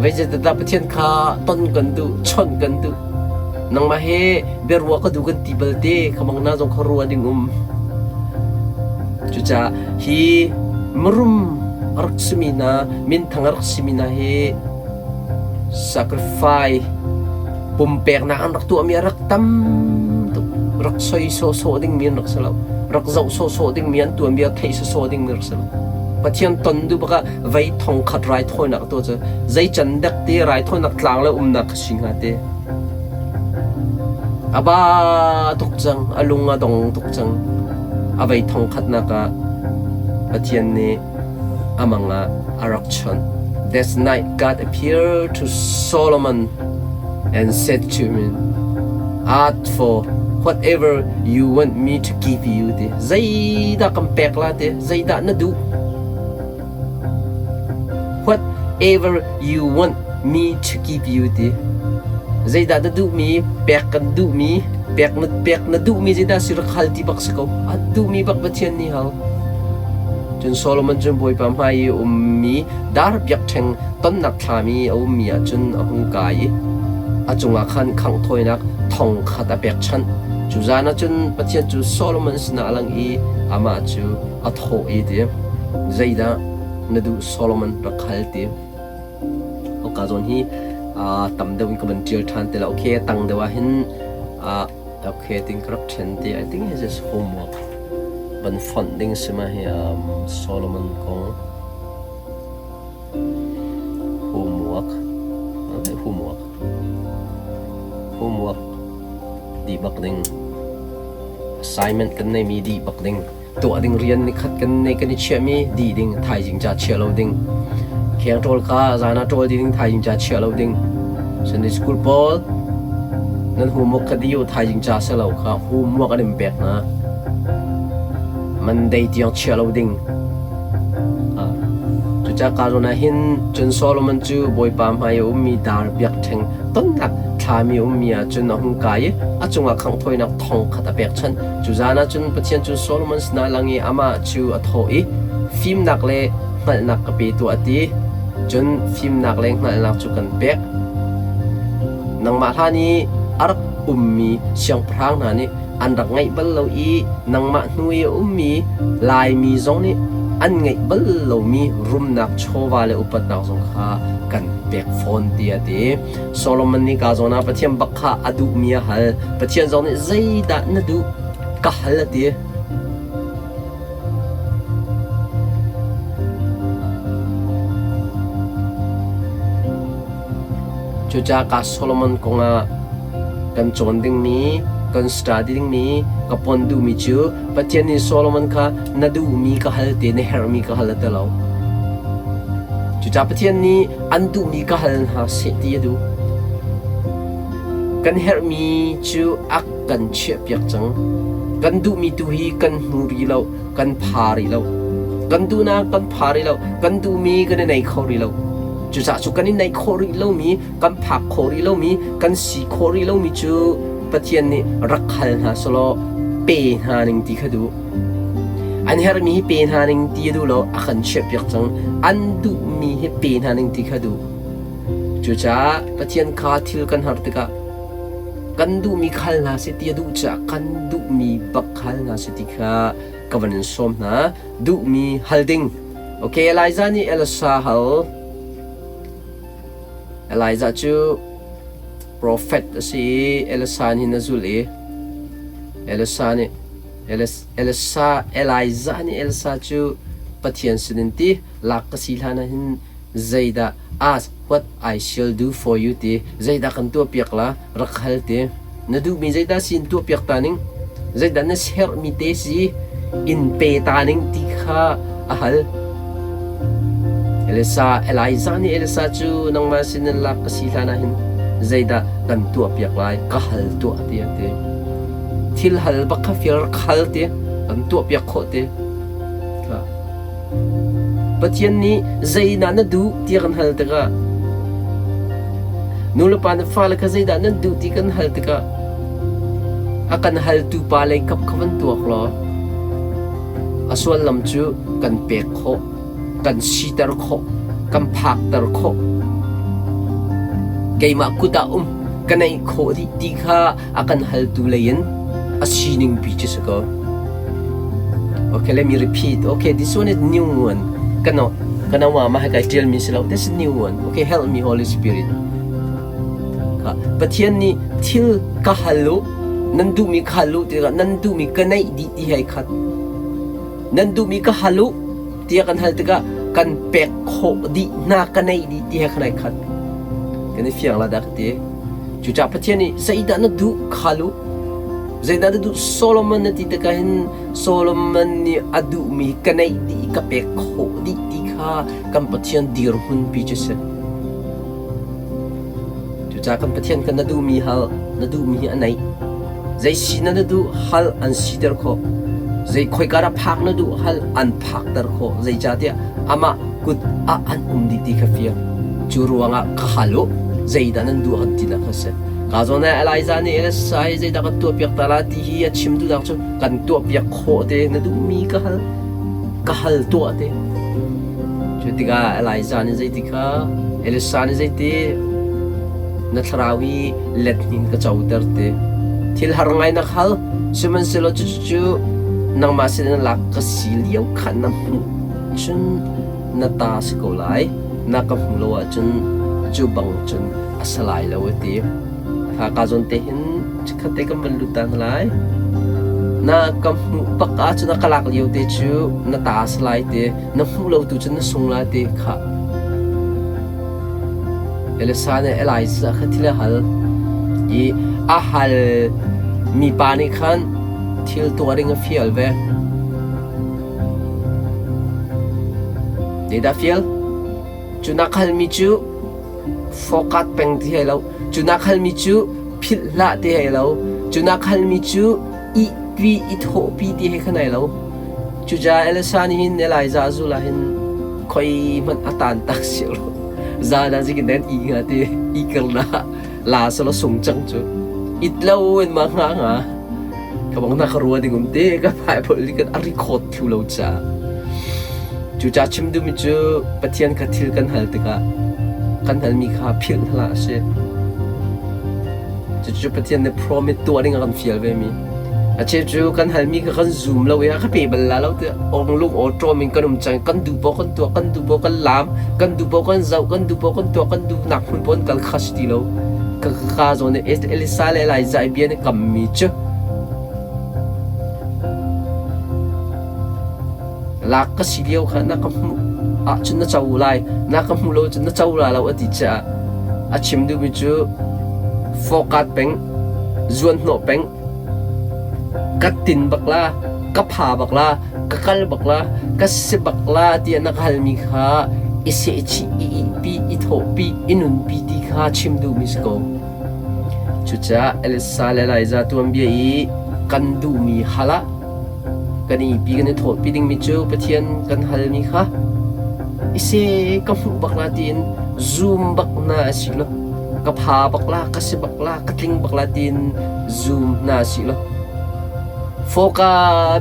Zeicahtiah Pathian kha ton kan duh, chawnh kan duh. Nangmah he biaruah ka duh kan ti bal te, khamang na zong kha ruah ding um. Cucaah hi mirum a rak simi hna, minthang a rak simi hna hi Sacrifice pumpeknak an rak tuahmi a rak tam tuk. Rak soi sawhsawh dingmi an rak si lo. Rak zoh sawhsawh dingmi an tuanbia theih sawhsawh dingmi rak si lo. Pathian ton duh bak ah vei thong khat raithawinak tuah cu zei can dek te raithawinak tlang le umnak kha si hnga te. A ba tuk cang, a lung a dong tuk cang. A vei thong khatnak ah Pathian nih a mang ah a rak chawnh. That night God appeared to Solomon and said to him, Ask for whatever you want me to give you ti. Zeidah kan pek la ti? Zeidah na duh? Whatever you want me to give you ti. Zeidah na duhmi, pek kan duhmi, pek na pek na duhmi zeidah si rak hal ti bak si ko. A duhmi bak Pathian nih hal. Cun Solomon cu Bawipa hmai i a ummi dar biakṭheng tonnak thlam i a ummi ah cun a hung kai i a cungah khan khangh thawinak thong khat a pekchanh. Cu zan ah cun Pathian cu Solomon sinah a lang i amah cu a thawh i ti, Zeidah na duh Solomon rak hal ti. Hika zawn hi tam deuh in ka van ṭial ṭhan ti lo. Okay, tang deuh ah hin Okay, ting ka rak ṭhen ti. I think this is homework. Van fonh ding si ma hi Solomon kong. Homework. Okay, homework. Homework di bak ding. Assignment kan nei mi di bak ding. Tuah ding rian ni khat kan nei kan i chiahmi dih ding thaizing ca chia lo ding. Kheng ṭawl kha zan ah ṭawl ding thaizing ca chia lo ding. Sunday school pawl nan homework kha dih u thaizing ca si lo kha homework an in pek hna. Monday tiang chia lo ding. Cucaah ka zawn ah hin cun Solomon cu Bawipa hmai a ummi dar biakṭheng tonnak thlami ummi ah cun a hung kai i a cungah khangh thawinak thong khat a pekchanh. Cu zan ah cun Pathian cu Solomon sinah lang i amah cu a thawh i, Fimnak le hngalhnak ka pe tuah a ti. Cun fimnak le hngalhnak cu kan pek. Nangmah hlan i a rak ummi siangpahrang hna nih an rak ngeih bal lo i nangmah hnu i a ummi Laimi zong nih an ngeih bal lomi rumnak chawva le upatnak zong kha kan pek fawn tiah a ti. Solomon nih ka zawn ah Pathian bak kha a duhmi a hal. Pathian zong nih zeidah na duh ka hal a ti. Cucaah ka Solomon kongah kan cawn dingmi, kan study dingmi, ka pon duhmi cu Pathian nih Solomon kha na duhmi ka hal te, na herhmi ka hal a ti lo. Cucaah Pathian nih an duhmi ka hal hna seh ti a duh. Kan herhmi cu a kan chiahpiak cang. Kan duhmi tu hi kan hmu rih lo, kan pha rih lo. Kan duhnak kan pha rih lo, kan duhmi kan i nei kho rih lo. Cucaah cu kan i neih khawh rih lomi, kan phak khawh rih lomi, kan si khawh rih lomi cu Pathian nih rak hal hna selaw pe hna ning ti kha duh. An herhmi hi pe hna ning ti a duh lo, a kan chiahpiak cang. An duhmi hi pe hna ning ti kha duh. Cucaah Pathian kha thil kan har tikah kan duhmi khal hna seh ti a duh caah kan duhmi bak hal hna seh ti kha ka van in sawm hna. Duhmi hal ding. Okay, Elijah nih Elisha hal. Elijah cu profet a si i Elisha nih hin a zulh i Elisha nih Elisa, Elijah nih Elsa cu Pathian sinin ti lak ka si hlan ah hin zeidah ask what I shall do for you ti zeidah kan tuahpiak la rak hal ti na duhmi zeidah si in tuahpiak ta ning zeidah na serhmi te si in pe ta ning ti kha a hal Elisa Elijah nih Elisa cu nangmah sinin lak ka si hlan ah hin zeidah kan tuahpiak lai ka hal tuah ti a ti Thil hal bak kha fir khal ti kan tuahpiak khawh ti. Pathian nih zeidah na duh ti kan hal tikah nulepa na fale kha zeidah nan duh ti kan hal tikah a kan haltu pa lei kap kha van tuak law a suallam cu kan pek khawh kan siter khawh, kan phakter khawh. Keimah kut ah um, ka neih khawh dih ti kha a kan haltu lei in a sining pi cu si ko. Okay, let me repeat. Okay, this one is new one. Kano, kana wa ma kai tial mi si lo. This is new one. Okay, help me Holy Spirit. Ka Pathian nih thil ka hal u, nan duhmi ka hal u ti nan duhmi ka neih dih ti hei khat. Nan duhmi ka hal u tiah kan hal tikah kan pek khawh dih hna ka neih dih ti he khan ai khat. Kan i fiang la dah ka ti. Cucaah Pathian nih zeidah na duh khal u. Zeidah na duh Solomon na ti tikah hin Solomon nih a duhmi ka neih dih ka pek khawh dih ti kha. kha kan Pathian dirhmun pi cu si. Cucaah kan Pathian kha na duhmi hal, na duhmi hi a neih. Zei si na na duh hal an siter khawh. Zei khoika dah phak na duh hal an phakter khawh. Zeicahtiah amah kut ah an um dih ti kha fiang. Cu ruangah ka hal u, zeidah nan duh kan tinak kha si. Ka zawn ah Elijah nih Elisa hi zeidah kan tuahpiak ta la ti hi a chim duhnak cu kan tuahpiak khawh te na duhmi ka hal ka hal tuah te. Cu tikah Elijah nih zeiti kha Elisa nih zeiti na thlarau i let hnin ka coter te. Thil har ngai na hal, sihmanhsehlaw cucu nangmah sin in lak ka si lio khan na hmuh cun na ta si ko lai. Na ka hmu lo ahcun cu bang cun a si lai lo a ti. Kha ka zawn te hin chikkhat te kan van lut ta hna lai. Na ka hmuh bak ahcun a ka lak lio te cu na ta si lai te, na hmuh lo tu cun na sung lai te kha. Elisa nih Elijah kha thil a hal i a hal mi pa nih khan thil tuah ding a fial ve. Zeidah fial? Cu na halmi cu fawkat peng ti hei lo. Cu na halmi cu philh hlah ti hei lo. Cu na halmi cu ihpi i thawhpi ti hei khan ai lo. Cucaah Elisa nih hin Elijah zul ah hin khoi hmanh a tan tak si lo. Zan ah zikin den i nga ti i kar na la sala sung cang cu. It lo in ma nga nga. Ka bang na ka rua ding um te ka Bible li kan a record thlu lo ca. Cucaah chim duhmi cu Pathian kha thil kan hal tikah kan halmi kha philh hlah a si. Cucu Pathian nih promise tuah ding a kan fial vemi. A cheu cu kan halmi kha kan zum lo i a ka pe bal la lo tiah ong lung aw ṭawm in kan um cang. Kan duh paoh kan tuah, kan duh paoh kan laam, kan duh paoh kan zoh, kan duh paoh kan tuah, kan duhnak hmun paoh kan kal kha si ti lo. Ka ka zawn i Elisa le Elijah i bia nih kammi cu Lak ka si lio kha na ka hmuh ahcun na co lai, na ka hmuh lo cun na co la lo a ti caah a chim duhmi cu fawkat peng, zuanhnawh peng, ka tin bak la, ka pha bak la, ka kal bak la, ka si bak la tiah na ka halmi kha i sehchih, i ihpi, i thawhpi, i nunpi ti kha chim duhmi si ko. Cucaah Elisa le Elijah tuanbia i kan duhmi hal ah Kan i pi kan i thawhpi dingmi cu Pathian kan halmi kha i se ka hmuh bak la tiin zum bak na a si lo. Ka pha bak la, ka si bak la, ka tling bak la tiin zum na a si lo. Fawka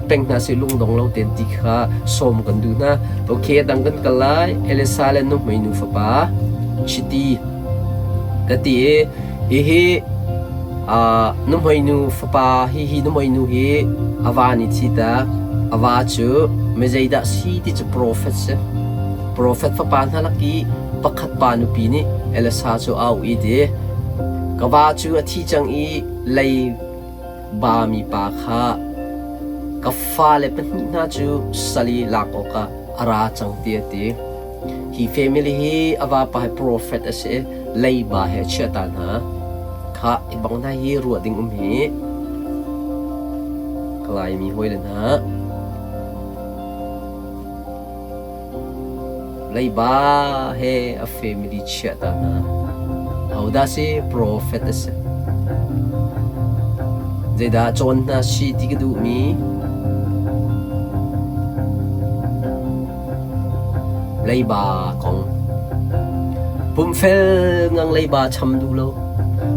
peng hna si lungdong lo ten ti kha sawm kan duh hna. Okay, dang kan kal lai. Elisa le nuhmei nu fapa chiti ka ti i hihi Nuhmeinu fapa hihi nuhmeinu hi a va nih thitak. A va cu mi zeidah si ti cu profet si. Profet fapa hna lak i pakhat pa nupi nih Elisa cu a auh i ti, Ka va cu a thi cang i lei bami pa kha ka fale pahnih hna cu sal i lak awkah a ra cang ti a ti. Hi family hi a vapa hi prophet a si i leiba he a chiah ta hna. Khah hi bang hna hi ruah ding um hi ka Laimi hawile hna leiba he a family chiah ta hna. Hodah si prophet a si. Zeidah cawn hna si ti ka duhmi Leiba kong. Pumfel ngang leiba cham duh lo.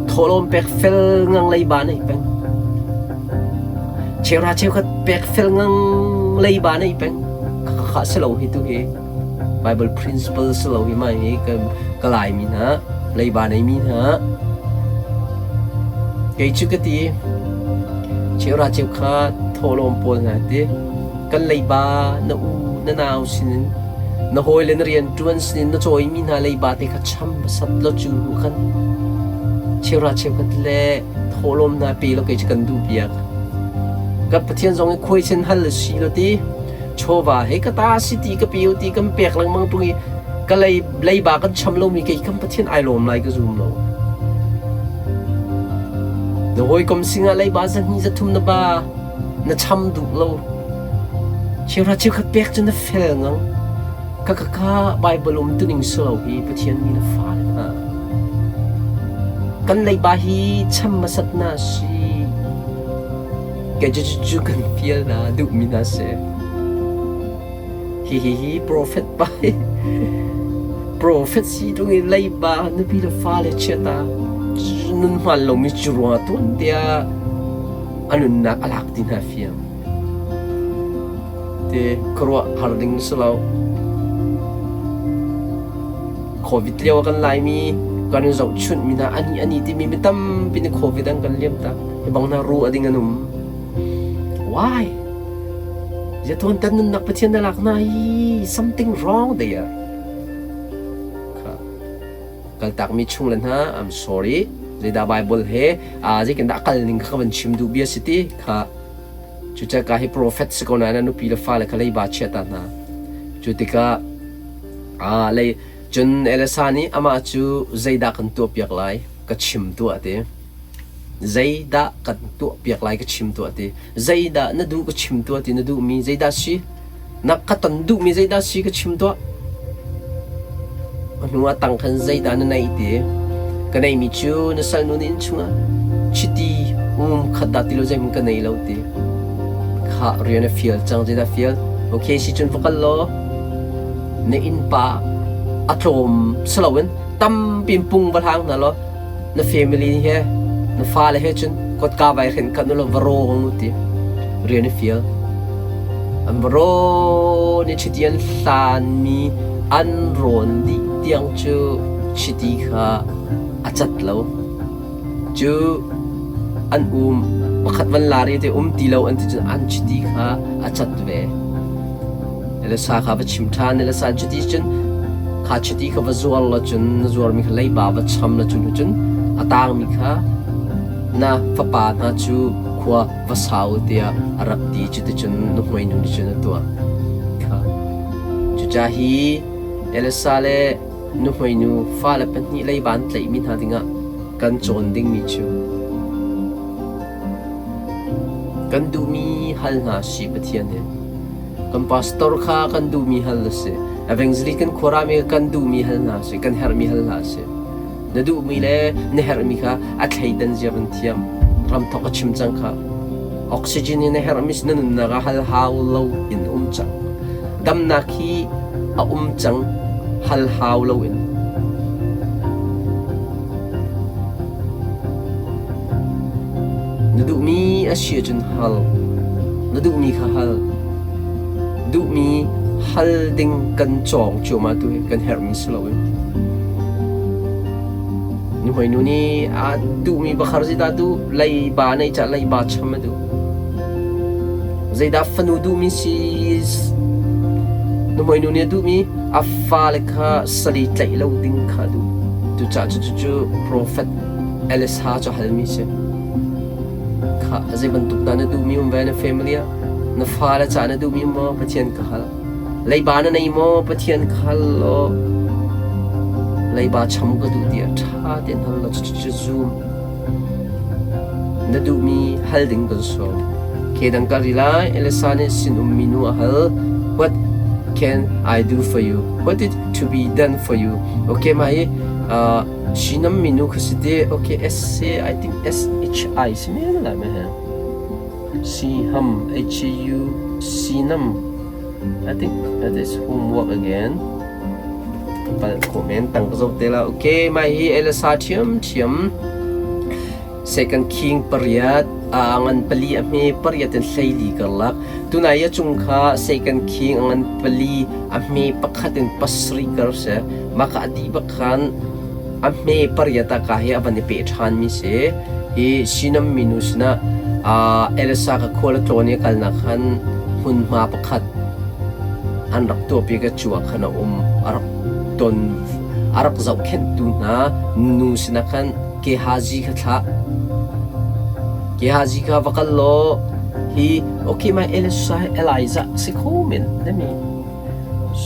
Thawhlawm pek fel ngang leiba nei peng. Cheuhra cheukhat pek fel ngang leiba nei peng. Kha si lo hi tu hi. Bible principle si lo hi mai hi ka, ka lai mi hna, leiba nei mi hna. Kei cu ka ti, cheuhra cheukhat thawhlawm pawl hna ti. Kan leiba na u na nau sinin na hawile na rianṭuan sinin na cawimi hna leiba te kha cham hmasat law cu hnu khan cheuhra cheukhat le thawhlawm hna pe law kei cu kan duh piak. Kan Pathian zong hi khuaisen hal a si lo ti chawva he ka ta si ti ka pe u ti kan pek lengmang ṭung i ka lei leiba kan cham lomi kei kan Pathian ai lawm lai ka zum lo. Na hawikom singah leiba zahnih zathum na ba na cham duh lo. Cheuhra cheukhat pek cu na fel ngang. Ka ka ka Bible um tuning si lo hi Pathian mi na fale hna. Kan leiba hi cham hmasat na si. Kei cu cu kan fial na duhmi hna si. Hi hi hi prophet pa hi prophet si tung i leiba nupi le fale chiata nun hmaan lomi cu ruangah tuan tiah a nunnak a lak ti hna fiang. Ti khuaruah har ding si lo. Covid lio ah kan Laimi kan in zohchunh mi hna ani ani timi mi tampi nih Covid an kan liam tak. Hi bang hna ru a ding an um. Why? Ziatuan tan nunnak Pathian na lak hna hi something wrong there. Kha kaltakmi chung le hna I'm sorry. Zeidah Bible he zeitin dah kal ning kha ka van chim duh bia si ti kha cucaka hi prophet si ko nain a nupi le fale kha leiba chia ta hna. Cu tikah lei cun Elisa nih amah cu zeidah kan tuahpiak lai ka chim tuah ti. Zeidah kan tuahpiak lai ka chim tuah ti. Zeidah na duh ka chim tuah ti na duhmi zeidah si? Na ka ton duhmi zeidah si ka chim tuah. A hnu ah tang khan zeidah na neih ti. Ka neihmi cu na salnu na inn chungah chiti um khat dah ti lo zeihmanh ka nei lo ti. Khah rian a fial cang zeidah fial? Okay si cun va kal law na innpa a tlawm si loin tampi in pung va hlang hna law na family he na fale he cun kotka vai hren khat nu va rawng nu ti rian i fial an va rawn i chiti an hlanmi an rawn dih tiang cu chiti kha a cat lo cu an um pakhat van lari te um ti lo an ti cun an chiti kha a cat ve Le sa kha va chim ṭhan le sa cuti cun kha chiti kha va zuar law cun na zuarmi kha leiba va cham la cun cun a tangmi kha na fapa hna cu khua va sau tiah a rak ti cuticun nuhmei nu nih cun a tuah kha cuca hi Elisa le nuhmei nu fale pahnih leiba an tlaihmi hna dingah kan cawn dingmi cu kan duhmi hal hna si Pathian hi Kan pastor kha kan duhmi hal a si. Evangelist kan khuarami kha kan duhmi hal hna a si. Kan herhmi hal hna a si. Na duhmi le na herhmi kha a thleidan zia van thiam. Ramthok a chim cang kha. Oxygen hi na herhmi si na nunnak ah hal hau lo in um cang. Damnak hi a um cang hal hau lo in. Na duhmi a si ahcun hal. Na duhmi kha hal. Duhmi hal ding kan cawng cuahmah tu hi kan herhmi si loin. Nuhmei nu nih a duhmi bakhar zeidah duh leiba neih cah leiba cham a duh. Zeidah fanu duhmi si nuhmei nu nih a duhmi a fale kha sali tlaih lo ding kha a duh. Cucaah cucu profet Elisa cu halmi si. Kha zei bantuk dah na duhmi um ve na family ah? Na fale ca na duhmi maw Pathian ka hal. Leiba na nei maw Pathian ka hal law leiba cham ka duh tiah ṭha tein hal law cucu zum. Na duhmi hal ding kan sawm. Kedang ka ri lai Elisa nih sinum minu a hal. What can I do for you? What is to be done for you? Okay, mah hi uh, Sinam minu kha si te okay S C I think S H I si men lai ma he C hum H U Sinam I think that is homework again pal comment tang ka zo te la okay mai hi Elsa thiam thiam Second King pariat a ngan pali a hme pariat in hleili karlak tunai a cung kha Second King a ngan pali a hme pakhat in pasarih kar si mah kha a dih bak khan a hme pariat ah ka hi a van i peh ṭhan mi si hi Sinam minu sinah Elisa ka khual a tlawn i a kalnak khan hmunhma pakhat an rak tuahpi ka cu ah khan a um a rak ton a rak zohkhenhtu hna nu sinah khan Gehazi kha thlah. Gehazi kha va kal law hi okay my Elisa Elijah si kho men nami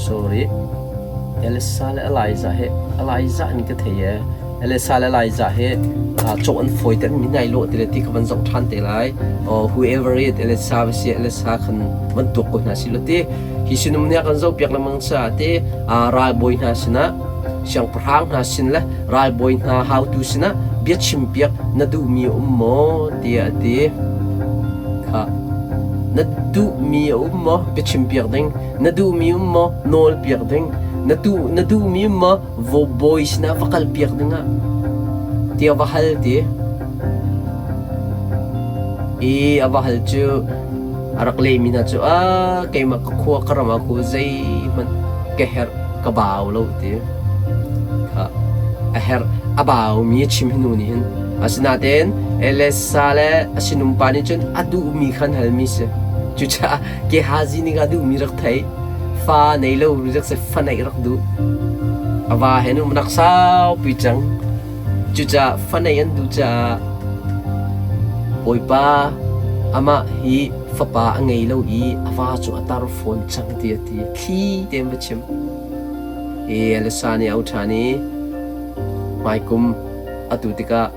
sorry Elisa le Elijah he Elijah in ka thei e Elisa le Elijah he cawh an fawi ten mi nai lo ti le ti kha van zoh than te lai or whoever it Elisa va si Elisa khan van tuak ko hna si lo ti. Hi sinum nih a kan zohpiak lengmang caah te ralbawi hna sinah siangpahrang hna sin le ralbawi hna haotu sinah bia chimpiak na duhmi a um maw tiah a ti. Kha na duhmi a um maw bia chimpiak ding, na duhmi um maw nawlpiak ding, na na duhmi um maw bawi sinah va kalpiak dingah tiah va hal ti. I a va hal cu a rak lehmi hna cu a keimah ka khua ka ram ah ku zeihmanh ka herh ka bau lo ti. Kha a herh a baumi a chim hi nu nih hin. Asinain Elisa le a sinum pa nih cun a duhmi kha an halmi si. Cucaah Gehazi nih a duhmi rak theih. Fa nei lo rak si fa neih rak duh. A va he nu rak saupi cang. Cucaah fa neih an duh caah Bawipa amah hi fapa a ngei lo i a va cu a tar fawn cang ti a ti. Thli tein va chim. Elisa nih a auh ṭhan i hmaikum atu tikah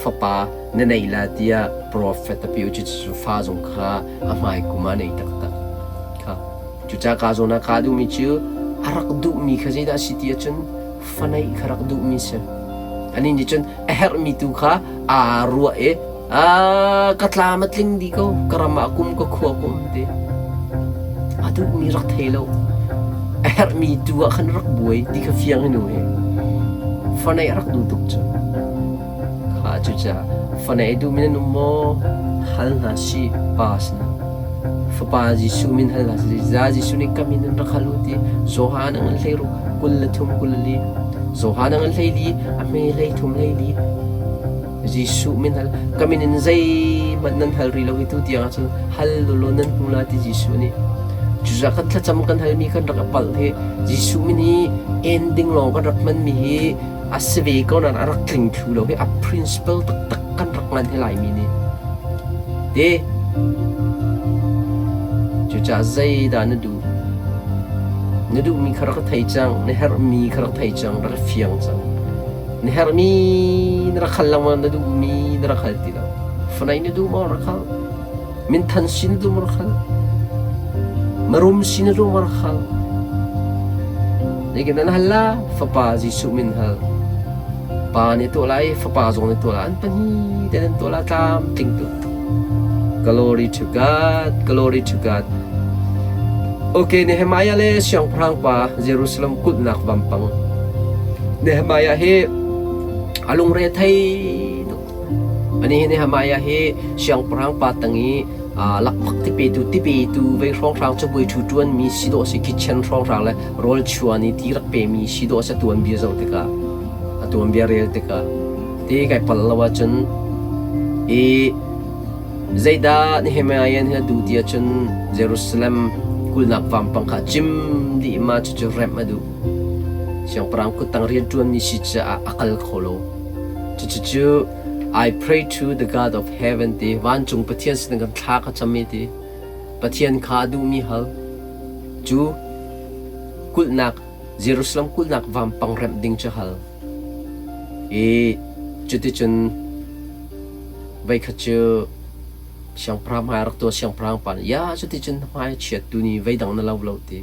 fapa na nei la tiah profet a pi u cucu fa zong kha a hmaikum ah a nei taktak. Kha cucaah ka zawn ah kaa duhmi cu a rak duhmi kha zeidah a si ti ahcun fa neih kha rak duhmi si. Anih nih cun a herhmi tu kha aa ruah i ka tlam a tling dih ko, ka ram ah kum ka khua kum ti. A duhmi rak thei lo. A herhmi tu ah khan rak buai ti kha fiang i nu hi. Fa neih rak duh tuk cu. Kha cucaah fa neih duhmi nan um maw? Hal hna sih pa sinah. Fapa Jesuh min hal hna sih. Jesuh nih ka min in rak hal u ti. Johan a ngan hlei ruk 23 24. Johan a ngan 14 a hme 33 14. Jesuh min hal ka min in zeihmanh nan hal rih lo hi tu tiang ahcun hal lawlaw nan hmu la ti Jesuh nih. Cucaah kan thlacam kan halmi kan rak palh hi Jesuh min hi ending lawng kan rak hmanmi hi a si ve ko nain a rak tling thlu lo hi a principle taktak kan rak ngan hi Laimi nih. Te cucaah zeidah na duh? Na duhmi kha rak thei cang, na herhmi kha rak thei cang, rak fiang cang. Na herhmi na rak hal lengmang, na duhmi na rak hal ti lo. Fanai na duh maw rak hal? Minthan si na duh maw rak hal? Marum si na duh maw rak hal? Zeikin nan hal la? Fapa Jesuh min hal. Pa nih tuah lai, fapa zong nih tuah lai. An pahnih te nan tuah la tlamtling tuk. Glory to God, glory to God. Okay, Nehemiah le siangpahrang pa Jerusalem kulhnak vampang. Nehemiah hi a lungre thei tuk. Ani hi Nehemiah hi siangpahrang pa tang i lakphak tipetu tipetu vei hrawnghrang cabuai ṭhu ṭuanmi si dawh si kitchen hrawnghrang le rawl chuan i ti rak pemi si dawh si a tuanbia zoh tikah a tuanbia rel tikah ti kai pal lo ahcun i Zeidah Nehemiah nih a duh ti ahcun Jerusalem kulhnak vampang kha cim dih ma cucu remh a duh. Siangpahrang kuttang rianṭuanmi si caah a kal kho lo. Cucu I pray to the God of heaven ti vancung Pathian sin kan thla ka cam i ti Pathian kha a duhmi hal. Cu kulhnak Jerusalem kulhnak vampang remh ding cu hal. I cuticun Voikhat cu siangpahrang hmai a rak tuah siangpahrang pa nih ya cuticun na hmai a chiat tuni veidang na lo lo ti.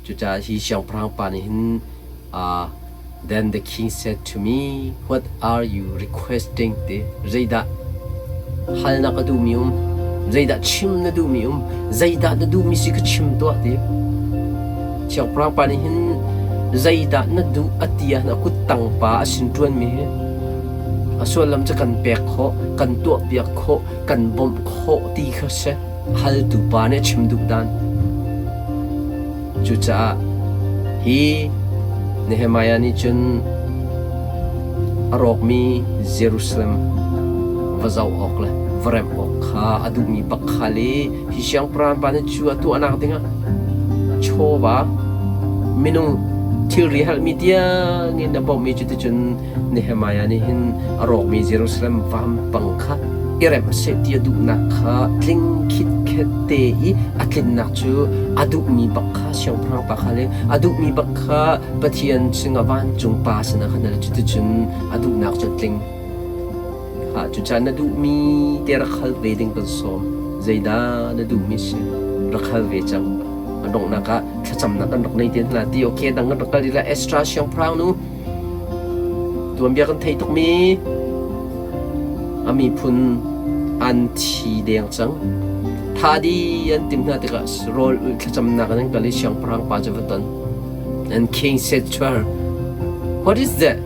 Cucaah hi siangpahrang pa nih hin then the king said to me what are you requesting ti zeidah hal na ka duhmi um zeidah chim na duhmi um zeidah na duhmi si ka chim tuah ti. Siangpahrang pa nih hin zeidah na duh a ti ah a kuttang pa a sin ṭuanmi hi A sullam cu kan pek khawh, kan tuahpiak khawh, kan bawmh khawh ti kha si. Haltu pa nih a chim duh dan. Cucaah hi Nehemiah nih cun a rawkmi Jerusalem va zoh awk le va remh awk kha a duhmi bak kha le hi siangpahrang pa nih cu a tuahnak dingah chawva minung thilri halmi tiangin a bawmh i cuticun Nehemiah nih hin a rawkmi Jerusalem vampang kha i remh seh ti a duhnak kha tling khitkhet te i a tlinnak cu a duhmi bak kha siangpahrang pa kha le a duhmi bak kha Pathian sinah vancung pa sinah khan a cuticun a duhnak cu a tling. Cucaah na duhmi te rak hal ve ding kan sawm. Zeidah na duhmi si? rak hal ve cang. A donghnak ah thlacamnak kan rak nei te hna ti okay dang kan rak kal la Ezra siangpahrang nu tuanbia kan thei tukmi a miphun an thi deng cang. Tha di an tim hna tikah rawl ulh thlacamnak an kal i siangpahrang pa cu va ton. And king said to her, What is that?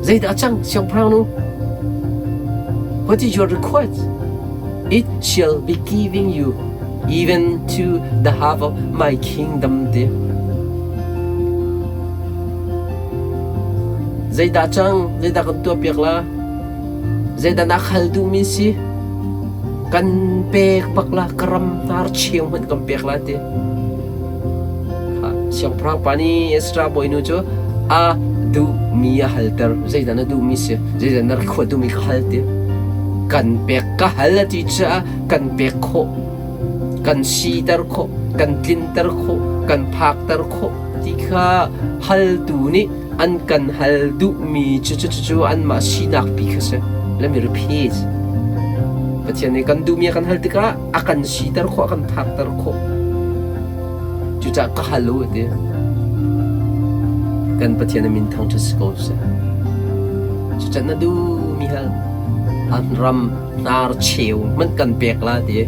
Zeidah a cang, siangpahrang nu? What is your request? It shall be giving you even to the half of my kingdom ti. Zeidah cang? Zeidah kan tuah piak la? Zeidah na khal duhmi si? Kan pek bak la, ka ram hnar cheu hmanh kan pek la ti. Siangpahrang pa nih Ezra bawinu cu a duhmi a halter. Zeidah na duhmi si? Zeidah na record duhmi ka hal ti. Kan pek ka hal a ti caah kan pek khawh, kan siter khawh, kan tlinter khawh, kan phakter khawh ti kha haltu nih an kan hal duhmi cu cu cu anmah sinak pi kha si. Let me repeat. Pathian nih kan duhmi a kan hal tikah a kan siter khawh, a kan phakter khawh. Cucaah ka hal u ti. Kan Pathian a min thangṭhat si ko seh. Cucaah na duhmi hal an ram hnar cheu hmanh kan pek la ti.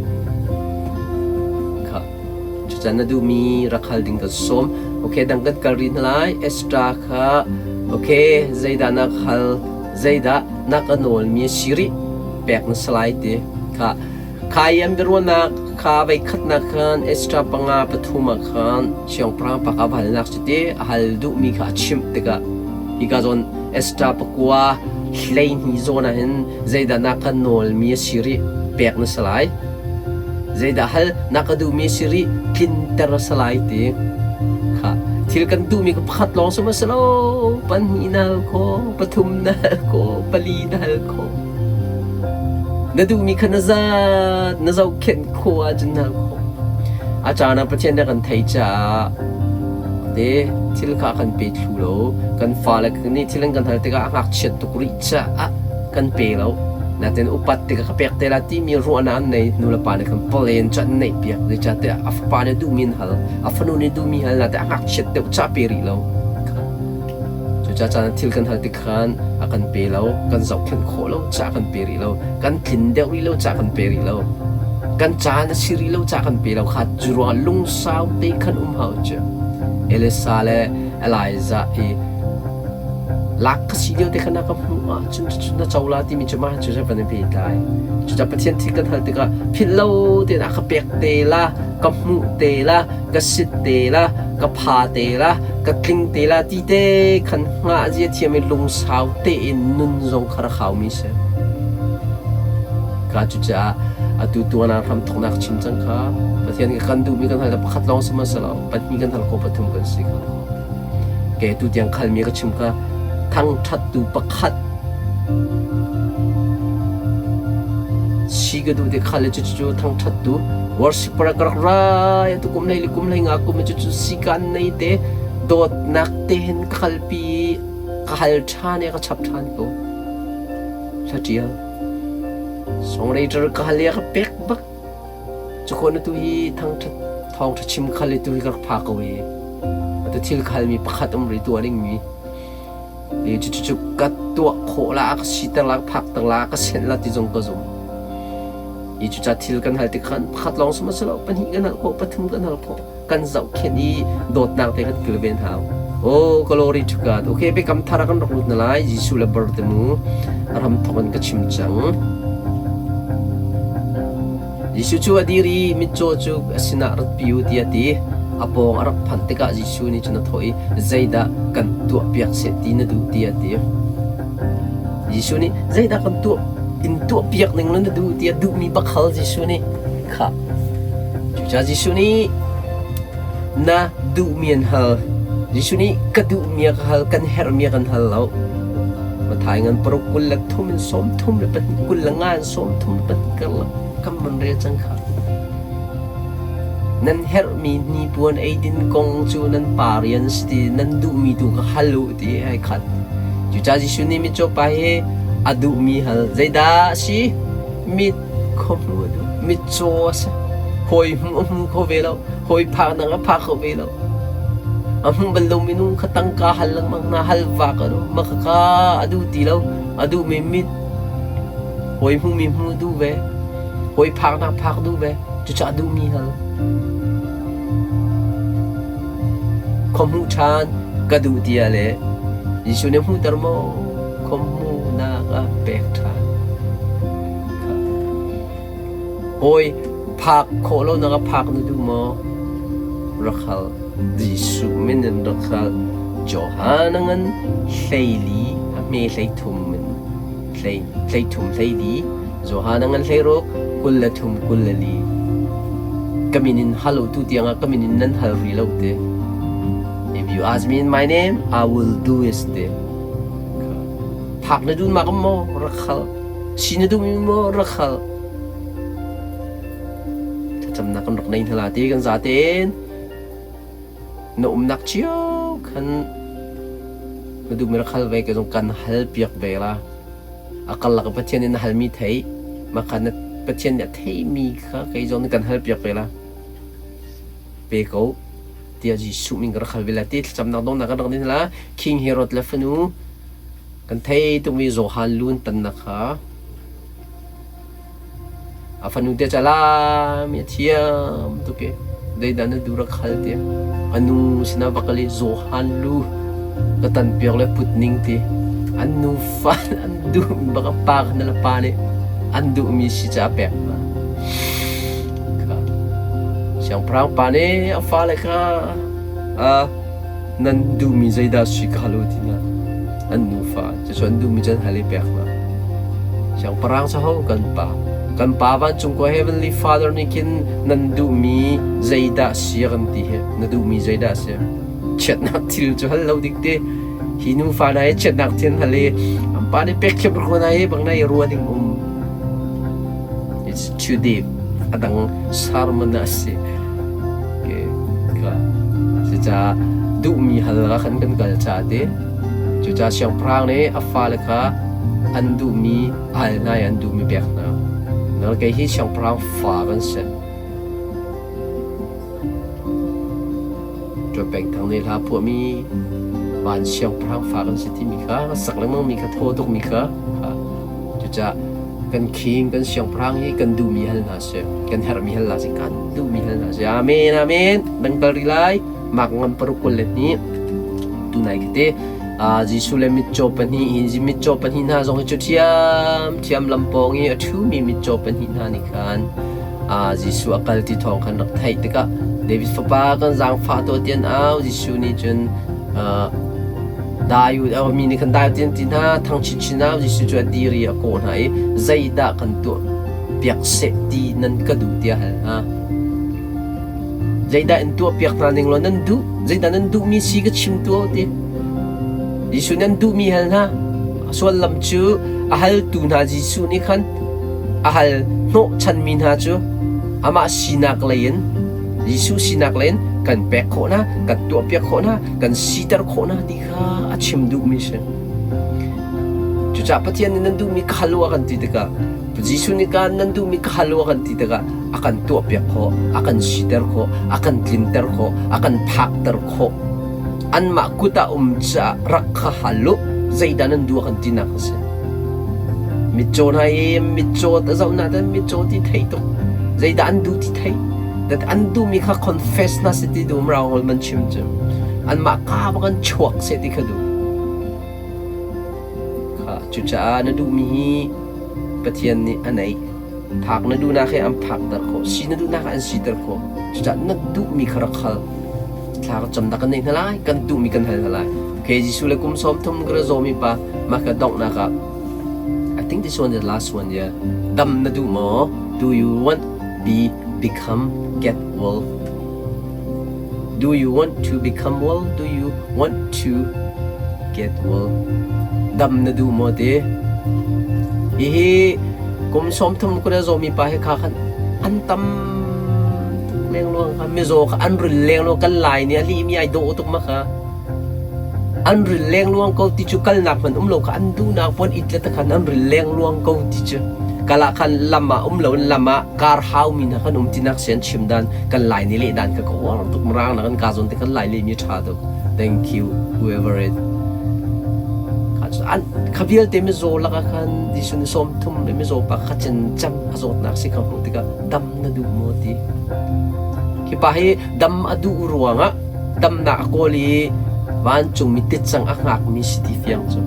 Kha. Cucaah na duhmi rak hal ding kan sawm. Okay, dang kan kal rih hna lai. Extra kha okay, zeidah na hal, zeidah na ka nawlmi a si rih pek na si lai ti. Kha. Kha i an biaruahnak kha voikhatnak khan Ezra panga pathum ah khan siangpahrang pa kha va halnak cu ti a hal duhmi kha a chimh tikah hika zawn Ezra pakua 12 zawn ah hin zeidah na ka nawlmi a si rih pek na si lai zeidah hal na ka duhmi a si rih tlinter a si lai ti kha thil kan duhmi ka pakhat lawng si ma si lo pahnih na hal khawh pathum na hal khawh pali na hal khawh Na duhmi kha na zat, na zohkhenh khawh ahcun na hal khawh. A caan ah Pathian nih a kan theih caah te thil kha a kan pe thlu lo. Kan fale nih thil an kan hal tikah a ngakchiat tuk rih caah kan pe lo. Natin upat tikah ka pek te la timi ruahnak an nei. Nulepa nih khan plan cu an neih piak. Zeicahtiah a fapa nih duhmi an hal, a fanu nih duhmi hal, natin a ngakchiat deuh caah pe rih lo. Cucaah caan thil kan hal tik khan a kan pe lo, kan zohkhenh khawh lo caah kan pe rih lo, kan tlin deuh rih lo caah kan pe rih lo, kan caan a si rih lo caah kan pe lo kha cu ruangah lungsau te khan um hau cu. Elisa le Elijah i lak ka si lio te khan na ka hmuh ahcun cucu na co la timi cu mah cu van in pehtlai. Cucaah Pathian thil kan hal tikah philh lo tein a ka pek te la, ka hmuh te la, ka sit te la, ka pha te la, ka tling te la ti te khan hngah zia thiam i lungsau tein nun zong kha rak haumi si. Ka cucaah atu tuan ah hram thawknak chim cang kha Pathian kan duhmi kan hal pakhat lawng sihmanhsehlaw pahnih kan hal ko pathum kan si kha. Ke tu tiang khalmi ka chim kha thangṭhattu pakhat si ka duh te kha le cucu thangṭhattu worshiper ka rak rai tu kum hlei le kum hlei nga kum cucu si kan nei te dawtnak te hin ka kalpi ka hal ṭhan i ka chap ṭhan ko hla ṭial songwriter ka hal i ka pek bak Cukaw na tu hi thangṭhat thawngṭha chim khal i tu hi ka rak pha ko i atu thil khalmi pakhat um rih tuah dingmi i cucu ka tuah khawh la ka siter la ka phakter la ka senh la ti zong ka zum. I cuca thil kan hal tik khan pakhat lawng sima si lo pahnih kan hal khawh pathum kan hal khawh kan zohkhenh i dawtnak te kan kilven hau. Oh, glory to God. Okay, biakam thar ah kan rak lut na lai. Jesuh le bar te mu ram thawk in ka chim cang. Jesuh cu a dir i mitcaw cu a sinah ratpi u tiah a ti. A pawng a rak phanh tikah Jesuh nih cun a thawh i, Zeidah kan tuahpiak seh ti na duh tiah a ti. Jesuh nih zeidah kan tuah in tuahpiak ning na duh tiah duhmi bak hal Jesuh nih khah. Cucaah Jesuh nih na duhmi an hal. Jesuh nih ka duhmi a ka hal, kan herhmi a kan hal lo. Mathai ngan paruk 23 in 32 25 in 32 karlak kan man rel cang kha. Nan herhmi hnipuan eidin kong cu nan pa rian si ti nan duhmi tu kha hal u ti ai khat. Cucaah Jesuh nih mitcaw pa hi a duhmi hal. Zeidah a si? Mit khua hmuh a duh. Mitcaw a si. Hawi hmu a hmu kho ve lo. Hawi phaknak a phak kho ve lo. A hmu bal lo minung kha tangka hal lengmang hna hal vak an um. Mah khakha a duh ti lo. A duhmi mit hawi hmuhmi hmu duh ve. Hawi phaknak phak duh ve. Cucu a duhmi hal. Khua hmuh ṭhan ka duh tiah le Jesuh nih a hmuhter maw? Khua hmuhnak ah pek ṭhan. Hawi phak khawh lonak ah phak na duh maw? Rak hal. Jesuh min in rak hal. Johan a ngan 14 a hme 13 in 13 14. Johan a ngan 16 23 24. Ka min in hal u tu tiangah ka min in nan hal rih lo te. If you ask me in my name, I will do it te. Phak na duh mak maw? Rak hal. Si na duhmi maw rak hal. Thlacamnak kan rak nei hna la ti kan zatein na umnak cio khan na duhmi rak hal ve ka zong kan hal piak ve la. A karlak ah Pathian nih na halmi thei, mah kha na Pathian nih a theimi kha kei zong nih kan hal piak ve la. Pe ko tiah Jesuh min ka rak hal ve la ti thlacamnak dongnak kan rak din la. King Herod le fanu Kan thei tukmi Johan lun tannak kha a fanu te cu a lam i a thiam tuk i zeidah na duh rak hal tiah a nu sinah va kal i Johan lu ka tan piak le put ning ti an nufa an duh bak a pa kha na le pa nih an duhmi si cu a pek hna. Siangpahrang pa nih a fale kha nan duhmi zeidah si ka hal u ti hna. An nufa cucu an duhmi cu an hal i pek hna. Siangpahrang cu ho kan pa. Kan pa vancung khua Heavenly Father nih khin nan duhmi zeidah si a kan ti hi. Na duhmi zeidah si. Chiatnak thil cu hal lo dik ti. Hi nufa hna hi chiatnak thil hal i an pa nih pek thiam ko hna hi bang na i rua ding um. It's too deep. A dang sermon a si. Okay. Ka. Cucaah duhmi hal ah khan kan kal ca te. Cucaah siangpahrang nih a fale kha an duhmi a hal hna i an duhmi pek hna. Nal kei hi siangpahrang fa kan si. Ṭuan Peng Thang nih hla phuahmi van siangpahrang fa kan si timi kha sak lengmangmi kha thaw tukmi kha cucaah kan king kan siangpahrang hi kan duhmi hal hna sih kan herhmi hal hna sih kan duhmi hal hna sih amen amen dang kal rih lai mak ngan paruk 22 tunai khite Jesuh le mitcaw pahnih hi mitcaw pahnih hna zong hi cu ṭhiam ṭhiam lampawng i a ṭhumi mitcaw pahnih hna nih khan Jesuh a kal ti thawng khan rak theih tikah David fapa kan zaangfah tuah ti an au. Jesuh nih cun dai u mi nih khan dai u ti an ti hna thang chinchin au. Jesuh cu a dir i a kawh hna i zeidah kan tuah piak seh ti nan ka duh tiah a hal hna. Zeidah in tuah piak hna ning law nan duh? Zeidah nan duhmi si ka chim tuah u ti. Jesuh nan duhmi hal hna. A sullam cu a haltu hna Jesuh nih khan a hal hnawhchanmi hna cu amah sinak lei in Jesuh sinak lei in kan pek khawh hna, kan tuahpiak khawh hna, kan siter khawh hna ti kha a chim duhmi a si. Cucaah Pathian nih nan duhmi ka hal u a kan ti tikah Jesuh nih kan nan duhmi ka hal u a kan ti tikah a kan tuahpiak khawh, a kan siter khawh, a kan tlinter khawh, a kan phakter khawh. Anmah kut ah um caah rak kha hal u, zeidah nan duh a kan tinak a si. Mitcaw hna i mitcaw a zohnak tan mitcaw ti theih tuk. Zeidah an duh ti theih. That an duhmi kha confess hna seh ti duh mrau hol man chim cu. Anmah ka bak an chuak seh ti kha duh. Kha cucaah na duhmi hi Pathian nih a neih. Phak na duhnak hi an phakter khawh. Si na duhnak ah an siter khawh. Cucaah na duhmi kha rak hal. Thla ka camnak kan nei hna lai. Kan duhmi kan hal hna lai. Okay, Jesuh le kum 30 ka ra zawmi pa mah ka donghnak ah I think this one is the last one, yeah. Dam na duh maw? Do you want be become get well? Do you want to become well? Do you want to get well? Dam na duh maw ti? Hihi kum 30 kul a zawmi pa hi kha khan an tam tuk lengluang kha mizaw kha an ril lengluang kan lai nih a lihmi ai dawh tuk ma kha an ril lengluang ko ti cu kalnak hmanh um lo kha an duhnak pon it le takhan an ril lengluang ko ti cu. Kala khan lam ah um lo in lam ah kar hau mi hna kan um tinak sian chim dan kan lai ni leh dan ka ka uar tuk mirang na kan ka zawn te kan lai le mi tha tuk. Thank you whoever it. An kha vialte mizaw lakah khan Jesuh nih 30 le mizaw pa kha cen cem a zawtnak si kha hmuh tikah dam na duh maw ti. Hi pa hi dam a duh ruangah damnak a kawl i vancungmi ticang a hngakmi si ti fiang cu.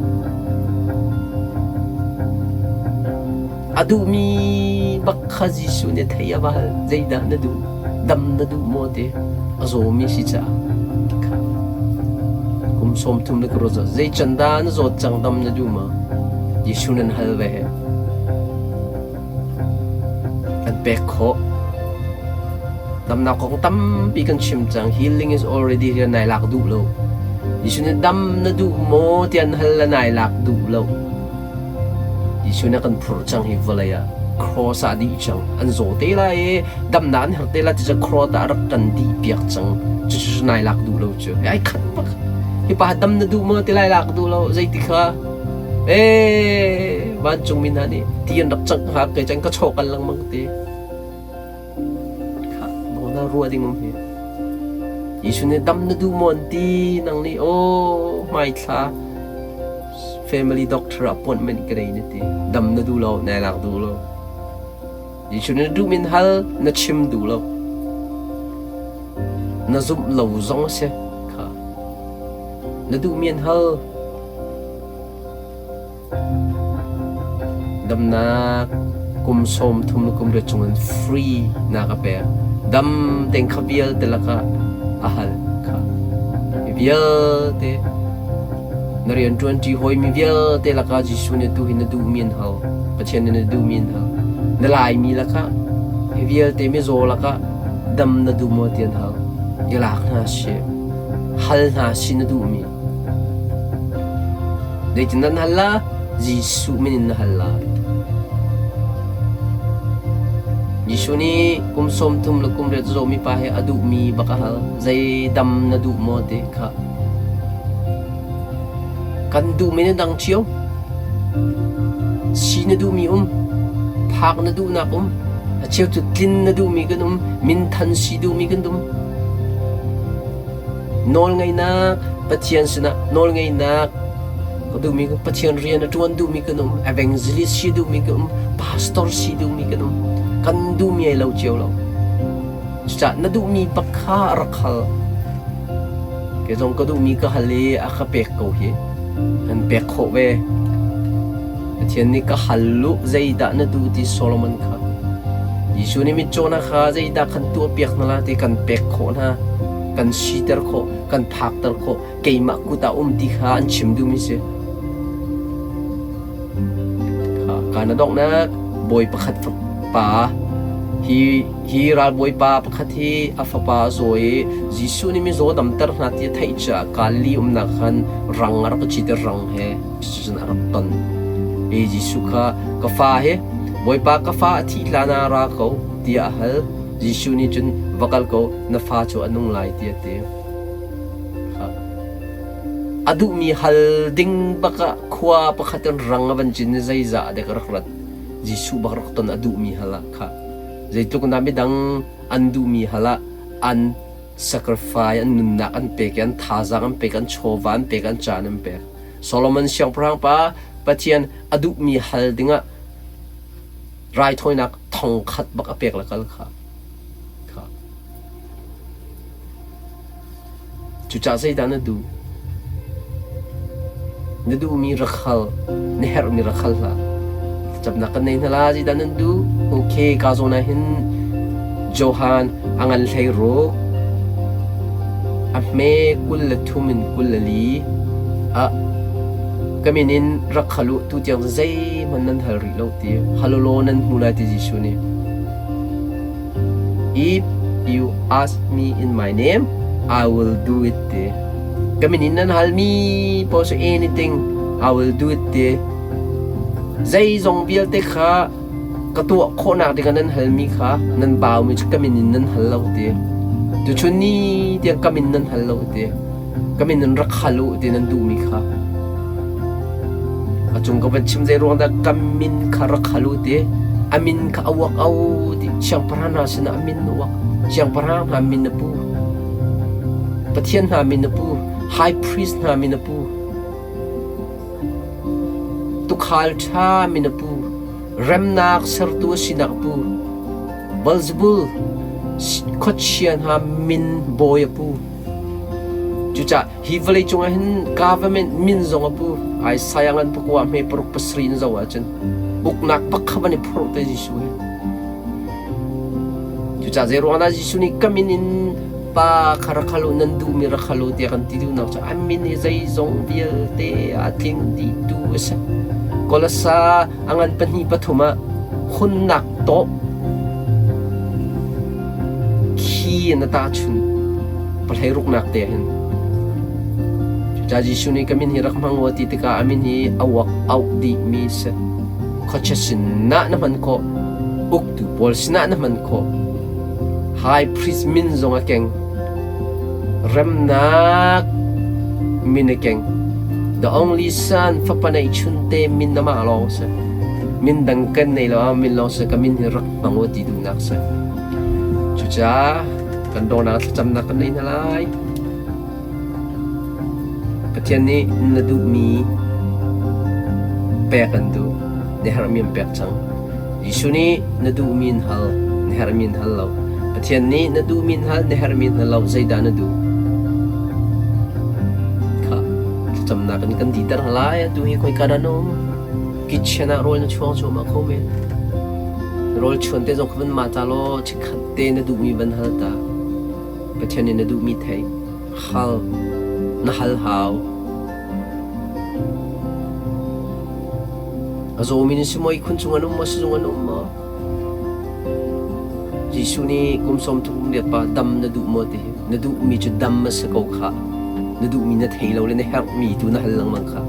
A duhmi bak kha Jesuh nih thei a va hal. Zeidah na duh? Dam na duh maw ti? A zawmi si caah. Kum 30 na ka ruat zei can dah na zawt cang dam na duh ma? Jesuh nan hal ve he. An pek khawh. Damnak kong tampi kan chim cang. Healing is already here nai lak duh lo. Jesuh nih dam na duh maw tiah an hal le nai lak duh lo. Jesuh nih a kan phurh cang hi vawlei ah. Cross ah dih cang. An zaw te lai i damnak an herh te lai ti cu cross ah rak kan dih piak cang. Cucu nai lak duh lo cu. Ai khat bak. Hi pa dam na duh maw ti lai lak duh lo. Zeiti kha? Ee, vancungmi hna nih ti an rak cangh hnga kei cang ka chaw kal lengmang ti. Kha, na ruah ding um hi. Jesuh nih dam na duh maw an ti nang nih aw hmaithla family doctor appointment ka nei na ti. Dam na duh lo, nai lak duh lo. Jesuh nih na duh min hal, na chim duh lo. Na zumh lo zong a si. Kha. Na duh mi an hal. Damnak kum 30 le kum riat chungin free na ka pek. Dam tein kha vialte lakah a hal kha. Mi vialte na rianṭuanṭi hawimi vialte lakah Jesuh nih tu hi na duhmi an hal. Pathian nih na duhmi an hal. Na laimi lakah hi vialte mizaw lakah dam na duh maw ti an hal. I lak hna sih. Hal hna sih na duhmi. Zeitin nan hal la? Jesuh min in na hal lai. Jesuh nih kum 30 le kum riat zawmi pa he a duhmi bak a hal. Zei dam na duh maw ti kha. Kan duhmi na dang cio. Si na duhmi um. Phak na duhnak um. A cheu cu tlin na duhmi kan um. Minthan si duhmi kan um. Nawlngeihnak Pathian sinah nawlngeihnak ka duhmi Pathian rian a ṭuan duhmi kan um, evangelist si duhmi kan um, pastor si duhmi kan um. Kan duhmi ai lo cio lo. Cucaah na duhmi bak kha rak hal. Kei zong ka duhmi ka hal i a ka pek ko hi. An pek khawh ve. Pathian nih ka hal lu zeidah na duh ti Solomon kha. Jesuh nih mitcaw hna kha zeidah kan tuahpiak hna la ti kan pek khawh hna, kan siter khawh, kan phakter khawh, keimah kut ah um ti kha an chim duhmi si. Kha kana donghnak bawi pakhat pa hi hi ralbawipa pakhat hi a fapa a zaw i Jesuh nih mizaw damter hna ti a theih caah Galilee umnak khan rang a rak cit i rang he cucun a rak ton. I Jesuh kha ka fa hi Bawipa ka fa a thih hlan ah ra ko tiah a hal. Jesuh nih cun va kal ko na fa cu a nung lai tiah a ti. A duhmi hal ding bak ah khua pakhat in rang a van cin i zeizah dek a rak rat. Jesuh bak rak ton a duhmi hal ah kha zeitluk in dah midang an duhmi hal ah an sacrifice an nunnak an pek i an thazaang an pek an chawva an pek an caan an pek. Solomon siangpahrang pa Pathian a duhmi hal dingah raithawinak thongkhat bak a pek le kal kha. Kha. Cucaah zeidah na duh? Na duhmi rak hal, na herhmi rak hal hlah. Thlacamnak kan nei hna la, zeidah nan duh? Okay, ka zawn ah hin Johan a ngan hlei ruk, a hme 23 in 24 ah ka min in rak hal u, tutiang zeihmanh nan hal rih lo ti. Hal u law nan hmu lai ti Jesuh nih. If you ask me in my name, I will do it ti. Ka min in nan halmi paoh cu anything, I will do it ti. Zeizong vialte kha ka tuah khawhnak dingah nan halmi kha nan baumi cu ka min in nan hal lo ti. Tuchun ni tiang ka min nan hal lo ti. Ka min in rak hal u ti nan duhmi kha. A cung ka van chim zei ruang dah ka min kha rak hal u ti. A min kha a uak au ti siangpahrang hna sinah a min a uak. Siangpahrang hna min a pu. Pathian hna min a pu. High priest hna min a pu. Tuukhal ṭha min a pu. Remnak sertu a sinak a pu. Beelzebul khuachia hna min bawi a pu. Cucaah hi vawleicung ah hin government min zong a pu. Isaiah ngan pakua hme paruk pasarih in zoh ahcun uknak bak kha van i phorh te Jesuh hi. Cucaah zeiruang dah Jesuh nih ka min in Pa kha rak hal u, nan duhmi rak hal u tiah kan ti duhnak cu a min hi zeizong vialte a tling dihtu a si. Kolasa a ngan pahnih pathum ah hunnak tawh khi na tahchun pahlei ruknak te hin. Cucaah Jesuh nih ka min hi rak hmang u a ti tikah a min hi a uak auh dihmi a si. Khuachia sinah na hman khawh, uktu pawl sinah na hman khawh. High priest min zong a keng. Remnak min a keng. The only son fapa neihchun te min amah lawng a si. Min dang kan nei lo ah min lawng si ka min hi rak hmang u ti duhnak si. Cucaah kan dawnak thlacamnak kan nei hna lai. Pathian nih na duhmi pek an duh. Na herhmi an pek cang. Jesuh nih na duhmi in hal, na herhmi in hal lo. Pathian nih na duhmi in hal, na herhmi in hal lo. Zeidah na duh? Kha thlacamnak in kan diter hna lai. Atu hi khoika dah na um? Kitchen ah rawl na chuang cuahmah kho men. Rawl chuan te zong kha van ma ta law chikkhat te na duhmi van hal ta. Pathian nih na duhmi thei. Hal. Na hal hau. A zawmi na si maw? Ihkhun cung an um maw? Sizung an um maw? Jesuh nih kum 30 riat pa dam na duh maw ti hi. Na duhmi cu dam a si ko khah. Na duhmi na thei lo le na herhmi tu na hal lengmang khah.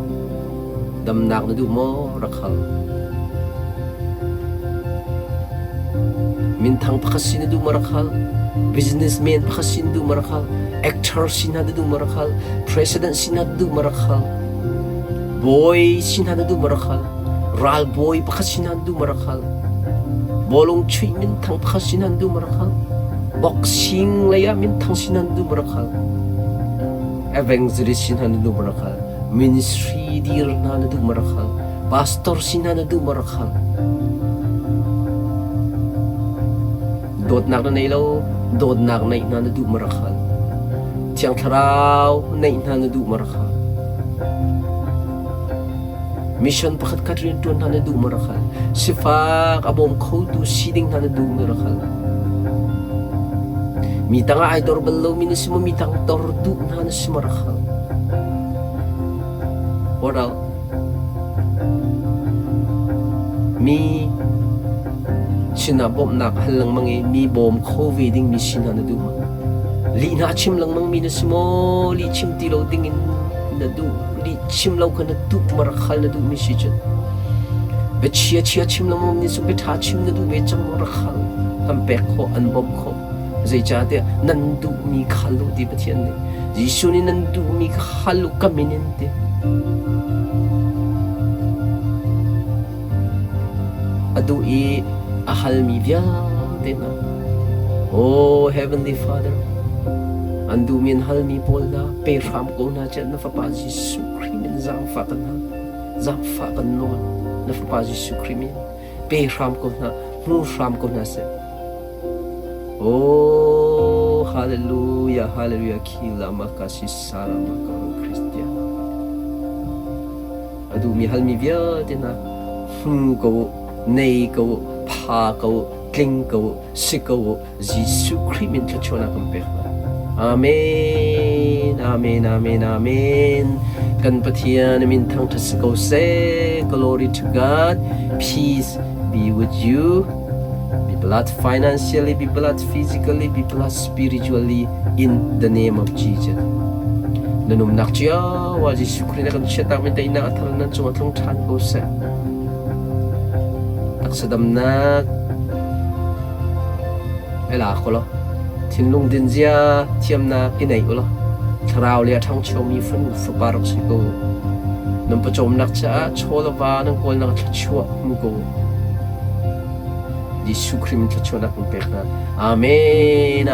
Damnak na duh maw? Rak hal. Minthang pakhat si na duh maw? Rak hal. Businessman pakhat si na duh maw? Rak hal. Actor si na duh maw? Rak hal. President si na duh maw? Rak hal. Bawi si hna na duh maw rak hal. Ralbawi pakhat si hna na duh maw rak hal. Bawlung chuih minthang pakhat si hna na duh maw rak hal. Boxing lei ah minthang si hna na duh maw rak hal. Evangelist si hna na duh maw rak hal. Ministry dir hna na duh maw rak hal. Pastor si hna na duh maw rak hal. Dawtnak na nei lo, dawtnak neih hna na duh maw rak hal. Thiang Thlarau neih hna na duh maw rak hal. Mission pakhat khat rianṭuan hna na duh maw rak hal. Sifak a bawm khotu si ding hna na duh maw rak hal. Mi tangah ai dor bal lomi na si maw, mi tang dor duh hna na si maw rak hal. What else? Mi sinah bawmhnak a hal lengmang i mi bawm kho ve dingmi si hna na duh maw? Lih hna a chim lengmangmi na si maw? Lih chim ti lo dingin na duh? Lih chim lo kha na duh maw? Rak hal na duhmi si cun biachia chia chim lengmang ni cu biaṭha chim na duh ve cang maw? Rak hal. Kan pek khawh, an bawmh khawh. Zeicahtiah nan duhmi kha hal u ti Pathian nih. Jesuh nih nan duhmi kha hal u ka min in ti. A duh i a halmi vialte hna. Oh Heavenly Father, an duhmi an halmi pawl hna pe hram ko hna chan na Fapa Jesuh Khrih min zaangfah kan hal. Zaangfah kan nawl. Na Fapa Jesuh Khrih min pe hram ko hna, hmu hram ko hna seh. Oh, hallelujah, hallelujah, khila makasi sara makaro Christian. A duhmi halmi vialte hna hmu ko u, nei ko u, pha ko u, tling ko u, si ko u, Jesuh Khrih min thluachuahnak kan pek hna. Amen, amen, amen, amen. Kan Pathian min thangṭhat si ko seh. Glory to God. Peace be with you. Be blessed financially, be blessed physically, be blessed spiritually in the name of Jesus. Na numnak cio ah Jesuh Khrih na kan chiatnak min teinak a thar nan cungah tlung ṭhan ko seh. Taksa damnak ela ko law thinlung din zia thiamnak i nei u law thlarau le a ṭhangchomi fanu fapa rak si ko. Nan pawcawmnak caah chaw le va nan kawlnak thluachuah hmu ko. Jesuh Khrih min thluachuahnak kan pek hna. Amen.